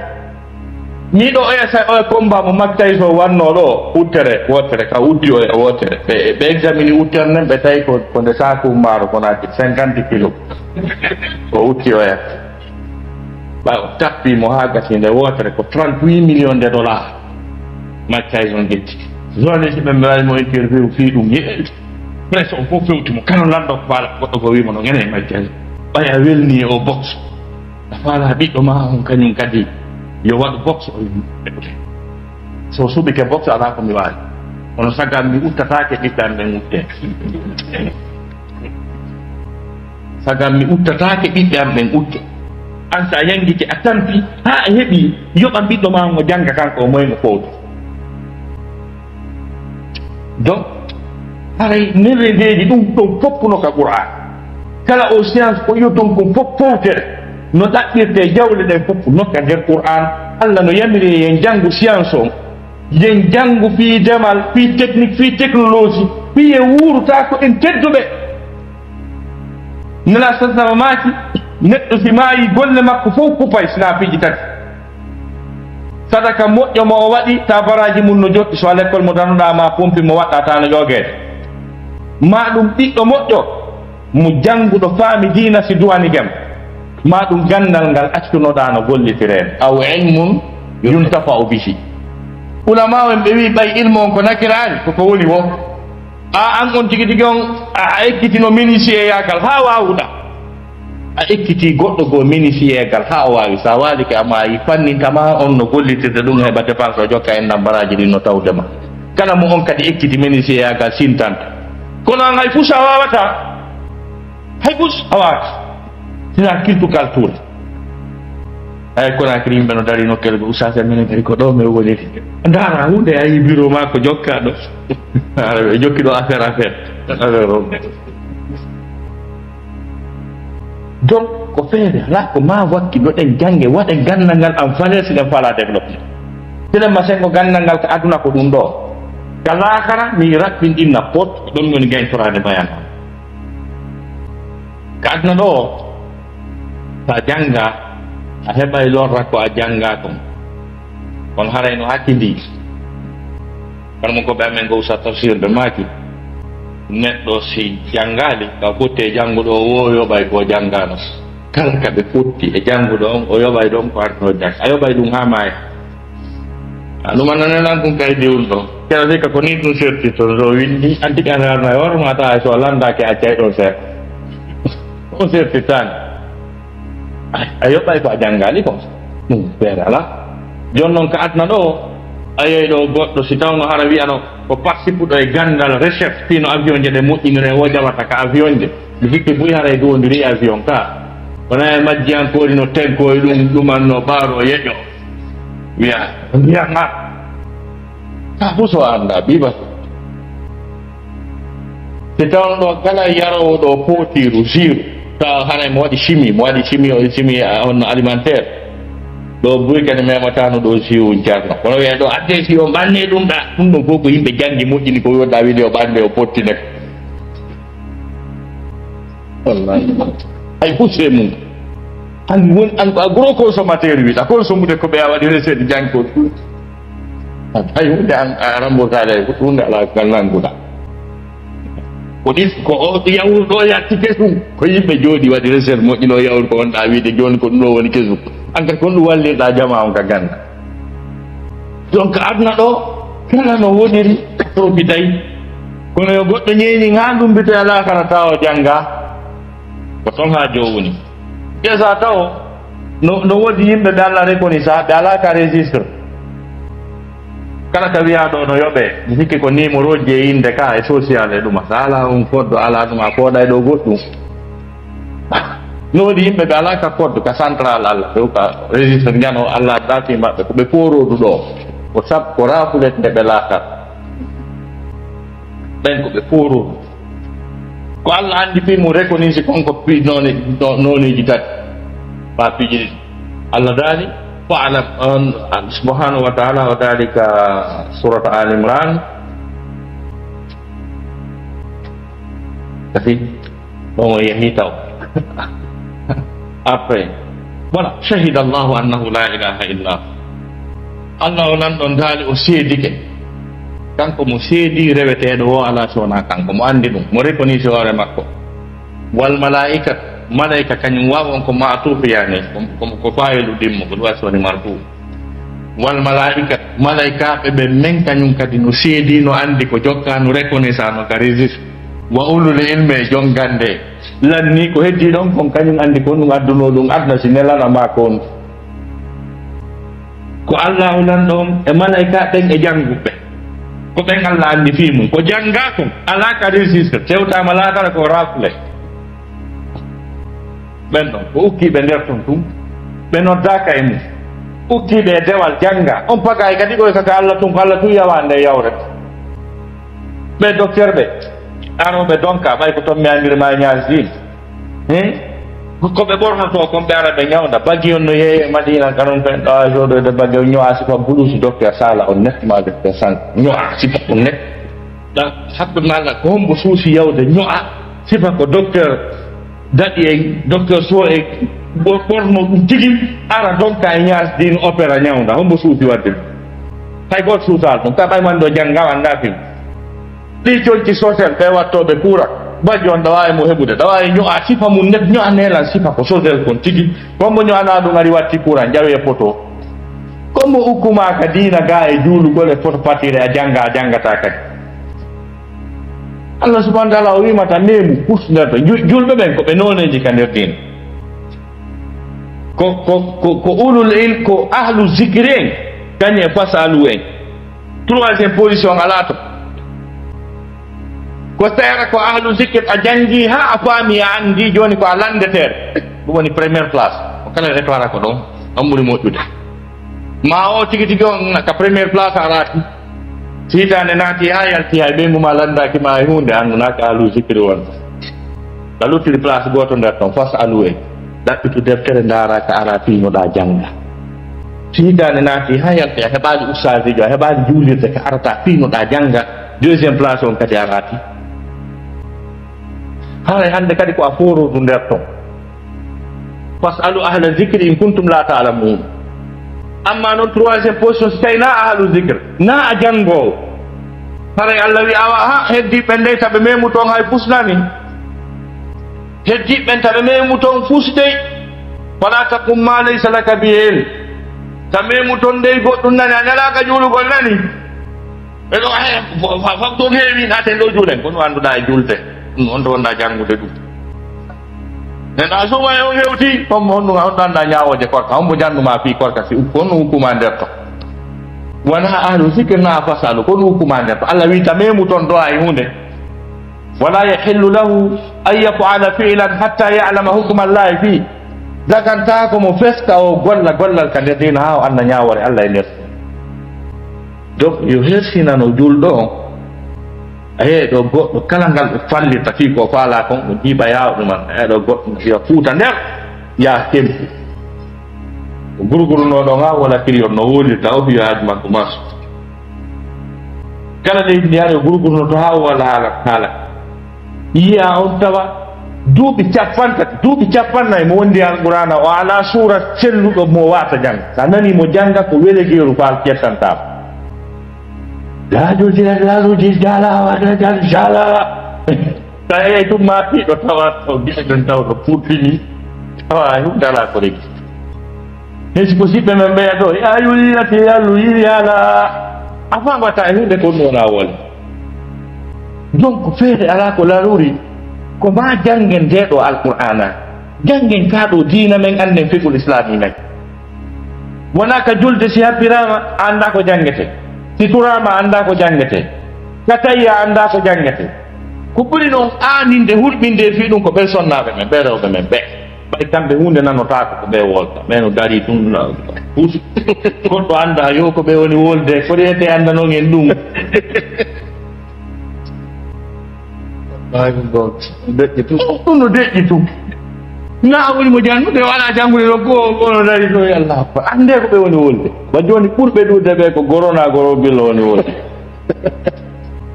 Miɗo oya sa oya combat mo Mike Tyson wannoo ɗo, uttere wootere, ka uddi oya wootere. Ɓe, ɓe examini uttere nden, ɓe tawi ko, ko nde saaku maaro ko naati cinquante kilo. Ko utti oya. Ɓawo tappi mo haa gasi nde wootere ko trente-huit millions de dollars. Mike Tyson ƴetti. Journaliste ɓe mbaɗi mo interview fii ɗum. Ye-, presse o fof fewti mo. Kala lanndo ko faala goɗɗo ko wii mo no ngene e Mike Tyson. Ɓay a welni o boxe. A faala ɓiɗɗo ma on kañum kadi yo waɗu boxe o yimɓe. So suɓike boxe alaa ko mi waawi. Kono sagal mi uttataake ɓiɓɓe am ɓen utte. Sagal mi uttataake ɓiɓɓe am ɓen utte. An so a yanngike a tampi haa a heɓi yoɓan ɓiɗɗo ma on o jannga kanko o moy mo fowto. Donc, haray newendeeji ɗum ɗon fof no ka Qur'an. Kala o science ko yo ton ko fof fowtere. No ɗaɓɓirte jawle ɗen fof no ka nder Qur'an. Allah no yamiri en janngu science on. Yen janngu fii demal, fii technique, fii technologie, fii en wuuruta ko en tedduɓe. Nela sasama maaki, neɗɗo si maayi golle makko fof kupay sina piiji tati. Sadaka moƴƴo mo o waɗi, ta baraaji mum no joɗɗi, so a lekkol mo danuɗaa ma pompi mo waɗɗa ta no ƴoogeede. Ma ɗum ɓiɗɗo moƴƴo, mo jannguɗo faami diina si duwanigem. Ma ɗum ganndal ngal accunoɗaa no gollitiree. Aw ilmun yuntafa'u bihi. Ulama'u en ɓe wi'i ɓay ilmu on ko nakiraani, ko ko woni wo. A an on tigi tigi on, a, a ekkitino menuisier yaagal haa waawuɗa. A ekkitii goɗɗo goo menuisier yaagal haa o waawi. So a waali ke a maayi, fanninta ma on no gollitirde ɗum heɓa dépense o jokka en nambaraaji ɗin no tawde ma. Kala mo on kadi ekkiti menuisier yaagal sintanta. Kono an hay fus a waawataa. Hay fus a waawataa. Sina kiltugal tuure. Ay, Conakry yimɓe no dari nokkeele go, ustaas en minen kadi ko ɗo men woniri. Ndaara huunde, a yii bureau ma ko jokka ɗo. Ara ɓe jokki ɗo affaire, affaire. Affaire o. Donc, ko feere alaa ko ma wakki no ɗen jannge, waɗe ganndal ngal en valeur si ɗen faala développement. Siɗen ma senngo ganndal ngal ka aduna ko ɗum ɗo. Ka laakara, mi raɓɓinɗinna pot, ko ɗon woni gayntoraade bayan. Ka aduna ɗo, so a jannga, a heɓay lorra ko a jannga kon. Kono haray no hakkindi. Kono mo ko ɓe amen goo sa tafsir ɓe maaki, neɗɗo si janngaali, ka fotti e jannguɗo o, o yoɓay ko janngano. Kala ka ɓe fotti e jannguɗo on, o yoɓay ɗon ko arno jannga. A yoɓay ɗum haa maaya. A ɗum ananenaan ɗum kay diwul ɗo. Kela fika ko ni ɗum serti to so winndi, anti ka ngarna e hoore ma tawa so a lanndaaki a accay ɗon seeɗa. On serti tan. A, a yoɓay ko a janngaali ko. Ɗum feere alaa. Jooni noon ka aduna ɗo, a yehi ɗo goɗɗo si tawno hara wiyano ko participuɗo e ganndal recherche fii no avion je ɗe moƴƴiniree woo jaɓata ka avion je. Mi sikki buy haray duwondiri e avion ka. Wona e majjiyankoori no teggoo e ɗum, ɗuman no ɓaaro yeƴo. Wiya, ndiyam ma. Ka fof so a anndaa, ɓii Basi. Si tawno ɗo kala yaroowo ɗo pootiiru, jus, tawa haray mo waɗi chimie, mo waɗi chimie, o chimie, a, honno alimentaire. Ɗo buy kadi memataano ɗo jus jarno. Kono wiya ɗo addee si o ɓanne ɗum ɗa. Ɗum ɗon fof ko yimɓe janngi moƴƴini ko wiyoɗa wiide o ɓanne o pottine. Wallahi. Hay poussé mum. An woni, an ko a gros consommateur wiɗa, consommude ko ɓe a waɗi recette janngi ko. Hay hunde an a remboursade hay hunde ala ngal nannguɗa. Ko ɗis, ko o yawru ɗo yatti kesum. Ko yimɓe jooɗi waɗi recette moƴƴino yawru ko wonɗa wiide jooni ko ɗum ɗo woni kesum. An kadi kon ɗum wallirɗa jama on ka ganda. Donc, aduna ɗo, kala no woniri, profitay. Kono yo goɗɗo ñeeñi haa ndumbito e laakara tawa o jannga, ko toon haa joowoni. Ƴeesa taw, no, no woodi yimɓe ɓe Allah reconnaît, ɓe alaa ka registre. Kala ka wiyaa ɗo no yoɓee, mi sikki ko numéroji e innde ka e social e ɗuma. So alaa on code, alaa ɗum, a fooɗay ɗo goɗɗum. No woni yimɓe ɓe alaa ka code, ka central Allah, ɓe ka registre njano Allah daati maɓɓe, ko ɓe foorodu ɗo. Ko sab-, ko rafulete nde ɓe laakat. Ɓen ko ɓe foorodu. Ko Allah anndi fii mum reconnaître kon ko pi-, noone-, no-, nooneeji tati. Maa piiji ɗiɗi. Allah daali, fa'lam, on, subhanahu wa ta'ala, o daali ka surata Al Imran. Kasi, ɗon o yehi taw. Après, voilà, shahida Allahu annahu la ilaha illa hu. Allah o nan ɗon daali, o seedike. Kanko mo seedi reweteeɗo o alaa so wonaa kanko, mo anndi ɗum, mo reconnaître hoore makko. Wal malaa'ikat, malaa'ika kañum waaw on ko ma'tuuf, yani, ko, ko, ko faa'ilu ɗimmo, ko ɗum wasi woni marfuu. Wal malaa'ikat, malaa'ikaaɓe ɓe men kañum kadi no seedi, no anndi ko jokka, no reconnaissant, no ka registre. Wa ulul ilmi e jongande. Lanni ko heddi ɗon kon kañum anndi ko ɗum adduno ɗum adna si nelana ma ko on. Ko Allahu lanɗo on e malaa'ika ɓen e jannguɓe. Ko ɓen Allah anndi fii mum. Ko janngaa kon, alaa ka registre, tewtaama laakara ko rafle. Ɓen ɗon, ko ukkiiɓe nder ton tun. Ɓe noddaaka e mum. Ukkiiɓe e dewal jannga. On pagaay kadi ko e kaka Allah tun, ko Allah tun yawaande e yawre. Ɓe docteur ɓe, arooɓe donka, ɓay ko ton mi anndiri ma e ñaasi ɗin. Hin? Ko ɓe ɓornotoo kon ɓe ara ɓe ñawnda. Bagi on no yeeye Madina, kanon ɓen ɗo a jooɗoyde bagi on ño'a sifa buluusi docteur Sala on net, ma docteur Sang. Ño'a sifa on net. Ɗa haɓɓe mala ko hombo suusi yawde ño'a sifa ko docteur Daɗi en, docteur Sow e ɓo-, ɓorno ɗum tigi, ara donka e ñaas din opéra ñawnda. Hombo suusi wadde ɗum? Hay gooto suusaali ɗum. Ka ɓay man ɗo jannga anndaa fim. Ɗi conci sosel ɓe wattooɓe kuura. Bajjo on ɗa waawi mo heɓude. Ɗa waawi ño'a sifa mum net, ño'a nelan sifa ko sosel kon tigi. Hombo ño'anaa ɗum ari watti kuura, ƴawi e poto. Ko mo ukkuma ka diina ga e juulugol e foto fatire a jannga, a janngataa kadi. Allah subhanahu wa ta'ala o wi'imata memu husnata ju-, julɓe ɓen ko ɓe nooneeji ka nder diina. Ko, ko, ko, ko ulul il-, ko ahlu zikri en, kañum e fasalu en. Troisième position alaa to. Ko seera ko ahlu zikri a janngi haa a faami a anndi jooni ko a lanndeteeɗo. Ɗum woni première place. Ko kala retoara ko ɗon, ɗon ɓuri moƴƴude. Ma o tigi tigi on ka première place a laati. Si hitaande naati haa yalti hay ɓeyngu ma lanndaaki ma e huunde, anndu naaka ahlu zikri won. Ka luttiri place gooto nder ton, fas alu en. Ɗaɓɓitu deftere ndaara ka ara piinoɗaa jannga. Si hitaande naati haa yalti a heɓaali ustaasiijo, a heɓaali juulirde ka arata piinoɗaa jannga, deuxième place on kadi a laati. Haray hannde kadi ko a foorodu nder ton. Fasalu ahla zikri in kuntum la ta'lamun. Amma noon troisième position, si tawi na ahlu zikr, na a janngoowo. Haray Allah wi awa ha heddi ɓen dey taɓe memu toon hay fusnani. Heddi ɓen taɓe memu toon fusdey. Fala taqum ma laysa laka bihi ilm. Ta memu toon dey goɗɗum nani, a nelaaka juulugol nani. Ɓe ɗo, eh, fa-, fa-, fa-, ɗon heewi naten ɗo juulen, kono annduɗaa e juulde. Ɗum on to wonɗaa janngude ɗum. Neɗɗo a suuma e on hewti, on, on, on anndaa ñaawooje korka, on mbo janndu ma fii korka si ukku, on ukkuma nder to. Wona ahlu zikr na fasalu, kono ukkuma nder to. Allah wi ta memu toon do'a e huunde. Wala yahillu lahu an yaf'ala fi'lan hatta ya'lama hukma Allahi fii. Dagantaako mo feska o golla gollal ka nder diina haa o annda ñaawoore Allah e nder. Donc, yo hersinano juulɗo on. A heɗo goɗɗo kala ngal o fallirta fii ko faalaa kon, o jiiɓa yaawo ɗum an. A heɗo goɗɗo yo fuuta nder, yaa kempu. O gurgurunoo ɗon haa wala kiriyon no wonirta, o fiyo haaju makko masu. Kala leydi ndi hari o gurgurnoto haa o wala haala, haala. Yiya on tawa duuɓi cappanɗe tati, duuɓi cappannayi mo wondi Alqur'aana, o alaa suura selluɗo mo waata jannga. Sa nani mo jannga ko welegeeru faal kettantaama. Laajo jira, laajo jira, jala, wala jala, jala. Sa yehi ɗum ma piɗo tawa to gite ɗon taw ɗo puɗɗini. Tawa ay hunde alaa ko regi. Hesi ko siɓɓe men ɓeya ɗo, ya yulirate yallu yiri ala. A famata e hunde ko ɗum wona wole. Donc feere alaa ko laruri, ko ma janngen nde ɗo Alqur'aana. Janngen kaa ɗo diina men, annden fiqhul islami men. Wona ka julde si habbiraama, a anndaa ko janngete. Si turaama anndaa ko janngetee. Katayya anndaa ko janngetee. Ko ɓuri noon aaninde, hulɓinde e fii ɗum ko ɓee sonnaaɓe men, ɓee rewɓe men ɓee. Ɓay kamɓe huunde nanotaako ko ɓee wolta. Ɓee no darii tun, la, puus. Goɗɗo anndaa yo ko ɓe woni wolde, ko ɗi etee anndanon en ɗum. Wallaahi ɗum ɗon deƴƴi tun. Ɗum no deƴƴi tun. Na a woni mo janngude, o alaa janngude ɗo, ko, ko no darii ɗo, ya Allah. Ko anndee ko ɓe woni wolde. Wa jooni ɓurɓe ɗuuɗde ɓe ko gorona, goro billo woni wolde.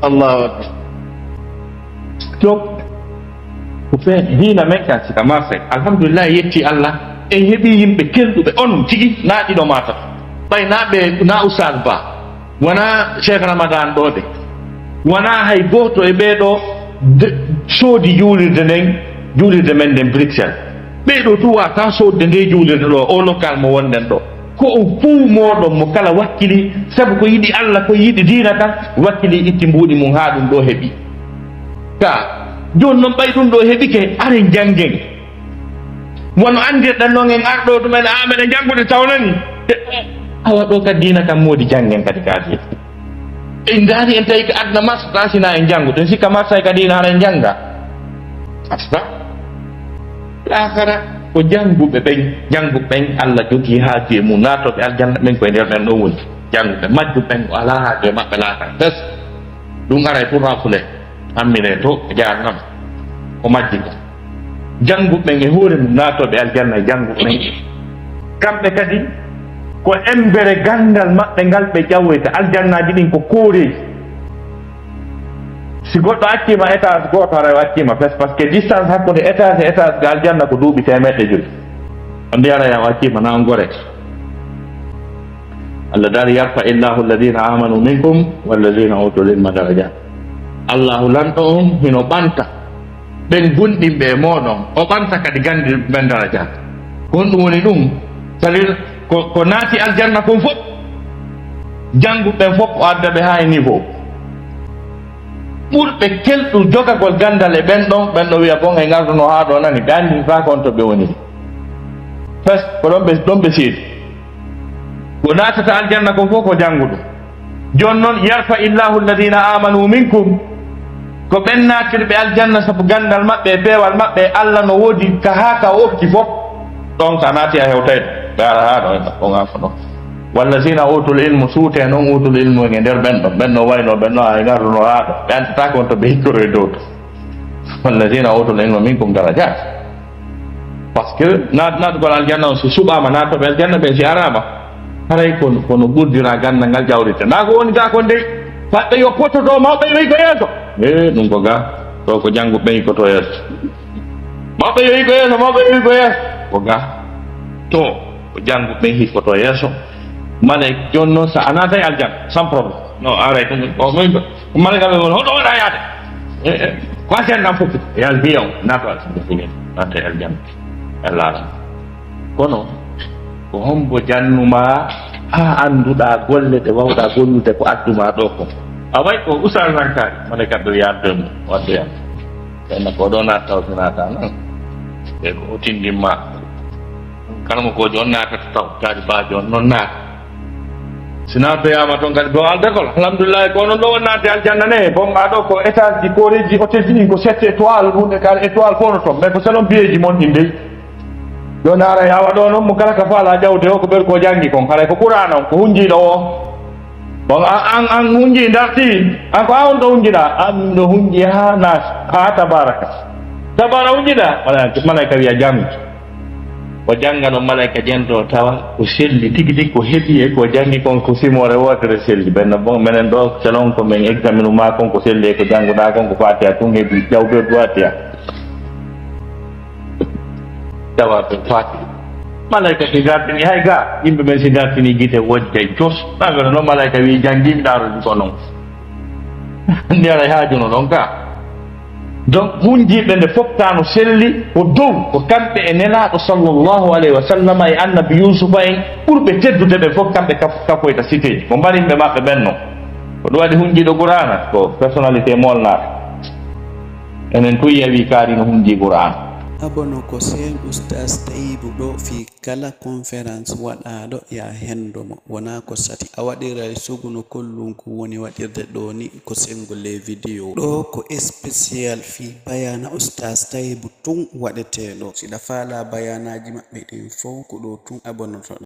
Allahu Akbar. Donc, ko fe-, diina men kan sika marse. Alhamdulillah, yetti Allah. En heɓii yimɓe kelɗuɓe on tigi, na ɗiɗo maa tato. Ɓay na ɓe, na Oustaz Ba. Wonaa Cheikh Ramadan ɗoo de. Wonaa hay gooto e ɓee ɗoo de-, soodi juulirde nden, juulirde men nden Bruxelles. Ɓee ɗoo tun waawata soodde nde juulirde ɗoo, o local mo wonɗen ɗoo. Ko on fuu mooɗon mo kala wakkili, sabu ko yiɗi Allah, ko yiɗi diina kan, wakkili itti mbuuɗi mum haa ɗum ɗoo heɓi. Ka, jooni non ɓay ɗum ɗoo heɓike, aren janngen. Wano anndirɗen non en arɗo ɗumen, a, meɗen janngude tawnani. Awa ɗoo ka diina kan moodi janngen kadi ka diina. En ndaari en tawi ko aduna marsa, ta sina en janngude. En sikka marsay ka diina hara en jannga. Asta. Laakara ko jannguɓe ɓen, jannguɓe ɓen Allah jogii haaju e mum, naatooɓe aljanna ɓen ko e nder ɓen ɗon woni. Jannguɓe majjuɓe ɓen o alaa haaju e maɓɓe laakara. Fes. Ɗum aray pour rafule. Hammine to, jahannama. Ko majji ko. Jannguɓe ɓen e hoore mum naatooɓe aljanna e jannguɓe ɓen. Kamɓe kadi, ko embere ganndal maɓɓe ngal ɓe ƴawoyta. Aljannaaji ɗin ko kooreeji. Si goɗɗo acciima étage gooto, haray o acciima fes, parce que distance hakkunde étage e étage ga aljanna ko duuɓi teemeɗɗe jowi. On mbiyata ya o acciima, na on gore. Allah daali, "Yarfa illahu alladhina amanu minkum walladhina utul ilma darajat." Allahu lanɗo on hino ɓanta ɓen gomɗinɓe e mooɗon, o ɓanta kadi ganndirɓe ɓen darajat. Ko honɗum woni ɗum? C'est-à-dire ko, ko naati aljanna kon fof, jannguɓe ɓen fof o adda ɓe haa e niveau. Ɓurɓe kelɗu jogagol ganndal e ɓen ɗon, ɓen ɗo wiya, "Bon, en ngarduno haa ɗo nani, ɓe anndintaako on to ɓe woni." Fes, ko ɗon ɓe, ɗon ɓe seedi. Ko naatata aljanna kon fof ko jannguɗo. Jooni non, "Yarfa illahu alladhina amanu minkum." Ko ɓen naatirɓe aljanna sabu ganndal maɓɓe e peewal maɓɓe e Allah no woodi ka haa ka o okki fof. Ɗon ka naati a hewtay ɗo. Ɓe ara haa ɗo, en ɗaɓɓo ŋa ko ɗon. "Wallazina utul ilmu", suutee non utul ilmu e nder ɓen ɗon. Ɓen no wayno, ɓen no ay ngarduno haa ɗo. Ɓe anndataako on to ɓe hikkoroy dow to. "Wallazina utul ilma minkum darajat." Parce que naat-, naatugol aljanna on, si suɓaama naatooɓe aljanna ɓen, si araama, haray ko, ko no ɓurdira ganndal ngal ƴawrite. Naa ko woni gaa kon dey, faɗɗo yo pottoto mawɓe yo hikko yeeso. E, ɗum ko gaa. Ɗo ko jannguɓe ɓen hikkoto yeeso. Mawɓe yo hikko yeeso, mawɓe yo hikko yeeso. Ko gaa. To, ko jannguɓe ɓen hikkoto yeeso. Mane, jooni noon, so a naatay aljanna, sans problème. No, aray ɗum, o, o, Malaika ɓe woni, "Hoɗo waɗa yaade?" E, e, ko aljanna fof. Yalti on, naata aljanna fof. Naata aljanna. E laara. Kono, ko hombo jannuma haa annduɗaa golle ɗe wawɗaa gollude ko adduma ɗo ko? A way ko usal nan kaari, Malaika ɓe wiya addoy mo, wadde yam. Ɓenna ko ɗo naata taw si naata nan. E ko o tindimma. Kala mo ko joon naata taw, kaari baa joon non naata. Si naatoyaama toon kadi, bon, alde kol. Alhamdulillahi, ko onon ɗo won naatde aljanna ne. Bon, maa ɗo ko étage ji, kooreeji, hôtel ji ɗin ko sept étoiles, hunde kala étoile fof no toon. Mais ko selon biyeeji mon ɗin dey. Jooni haray awa ɗo noon, mo kala ka faala ƴawde o, ko ɓeer ko janngi kon. Haray ko Qur'aana on, ko hunjiiɗo o. Bon, a-, an, an hunji darti. An ko a on ɗo hunjiɗa. An ɗo hunji haa naas, haa tabaraka. Tabara hunjiɗa. Malaika, malaika wiya janngu. O jannga no malaika jento tawa ko selli tigi tigi ko heɓi e ko janngi kon ko simoore wootere selli. Ɓen no bon menen ɗo selon ko men examine ma kon ko selli e ko jannguɗaa kon ko Fatiha tun heɓi jawbe Fatiha. Tawa ɓe Fatiha. Malaika si dartini hay ga, yimɓe ɓen si dartini gite wojja jos. Ɗaɓe no malaika wi janngi mi ɗaaroji ko non. Ndi aray haajuno ɗon ka. Donc, hunjiiɓe nde fof taa no selli ko dow, ko kamɓe e Nelaaɗo sallallahu alayhi wa sallam e Annabi Yuusufa en ɓurɓe teddude ɓe fof, kamɓe kaf-, kafoyta siteeji. Ko mbarimɓe maɓɓe ɓen non. Ko ɗum waɗi hunjiiɗo Qur'aana, ko personnalité molnaaɗo. Enen tun yewi kaari no hunjii Qur'aana. Abono ko seen Oustaz Tayibu ɗo fii kala conférence waɗaaɗo ya hendo mo, wonaa ko sati. A waɗiray sugu no kollunku woni waɗirde ɗoo ni ko senngo les vidéos. Ɗoo ko spécial fii bayaana Oustaz Tayibu tun waɗetee ɗoo. Si ɗa faalaa bayaanaaji maɓɓe ɗin fow, ko ɗoo tun abonotoɗaa.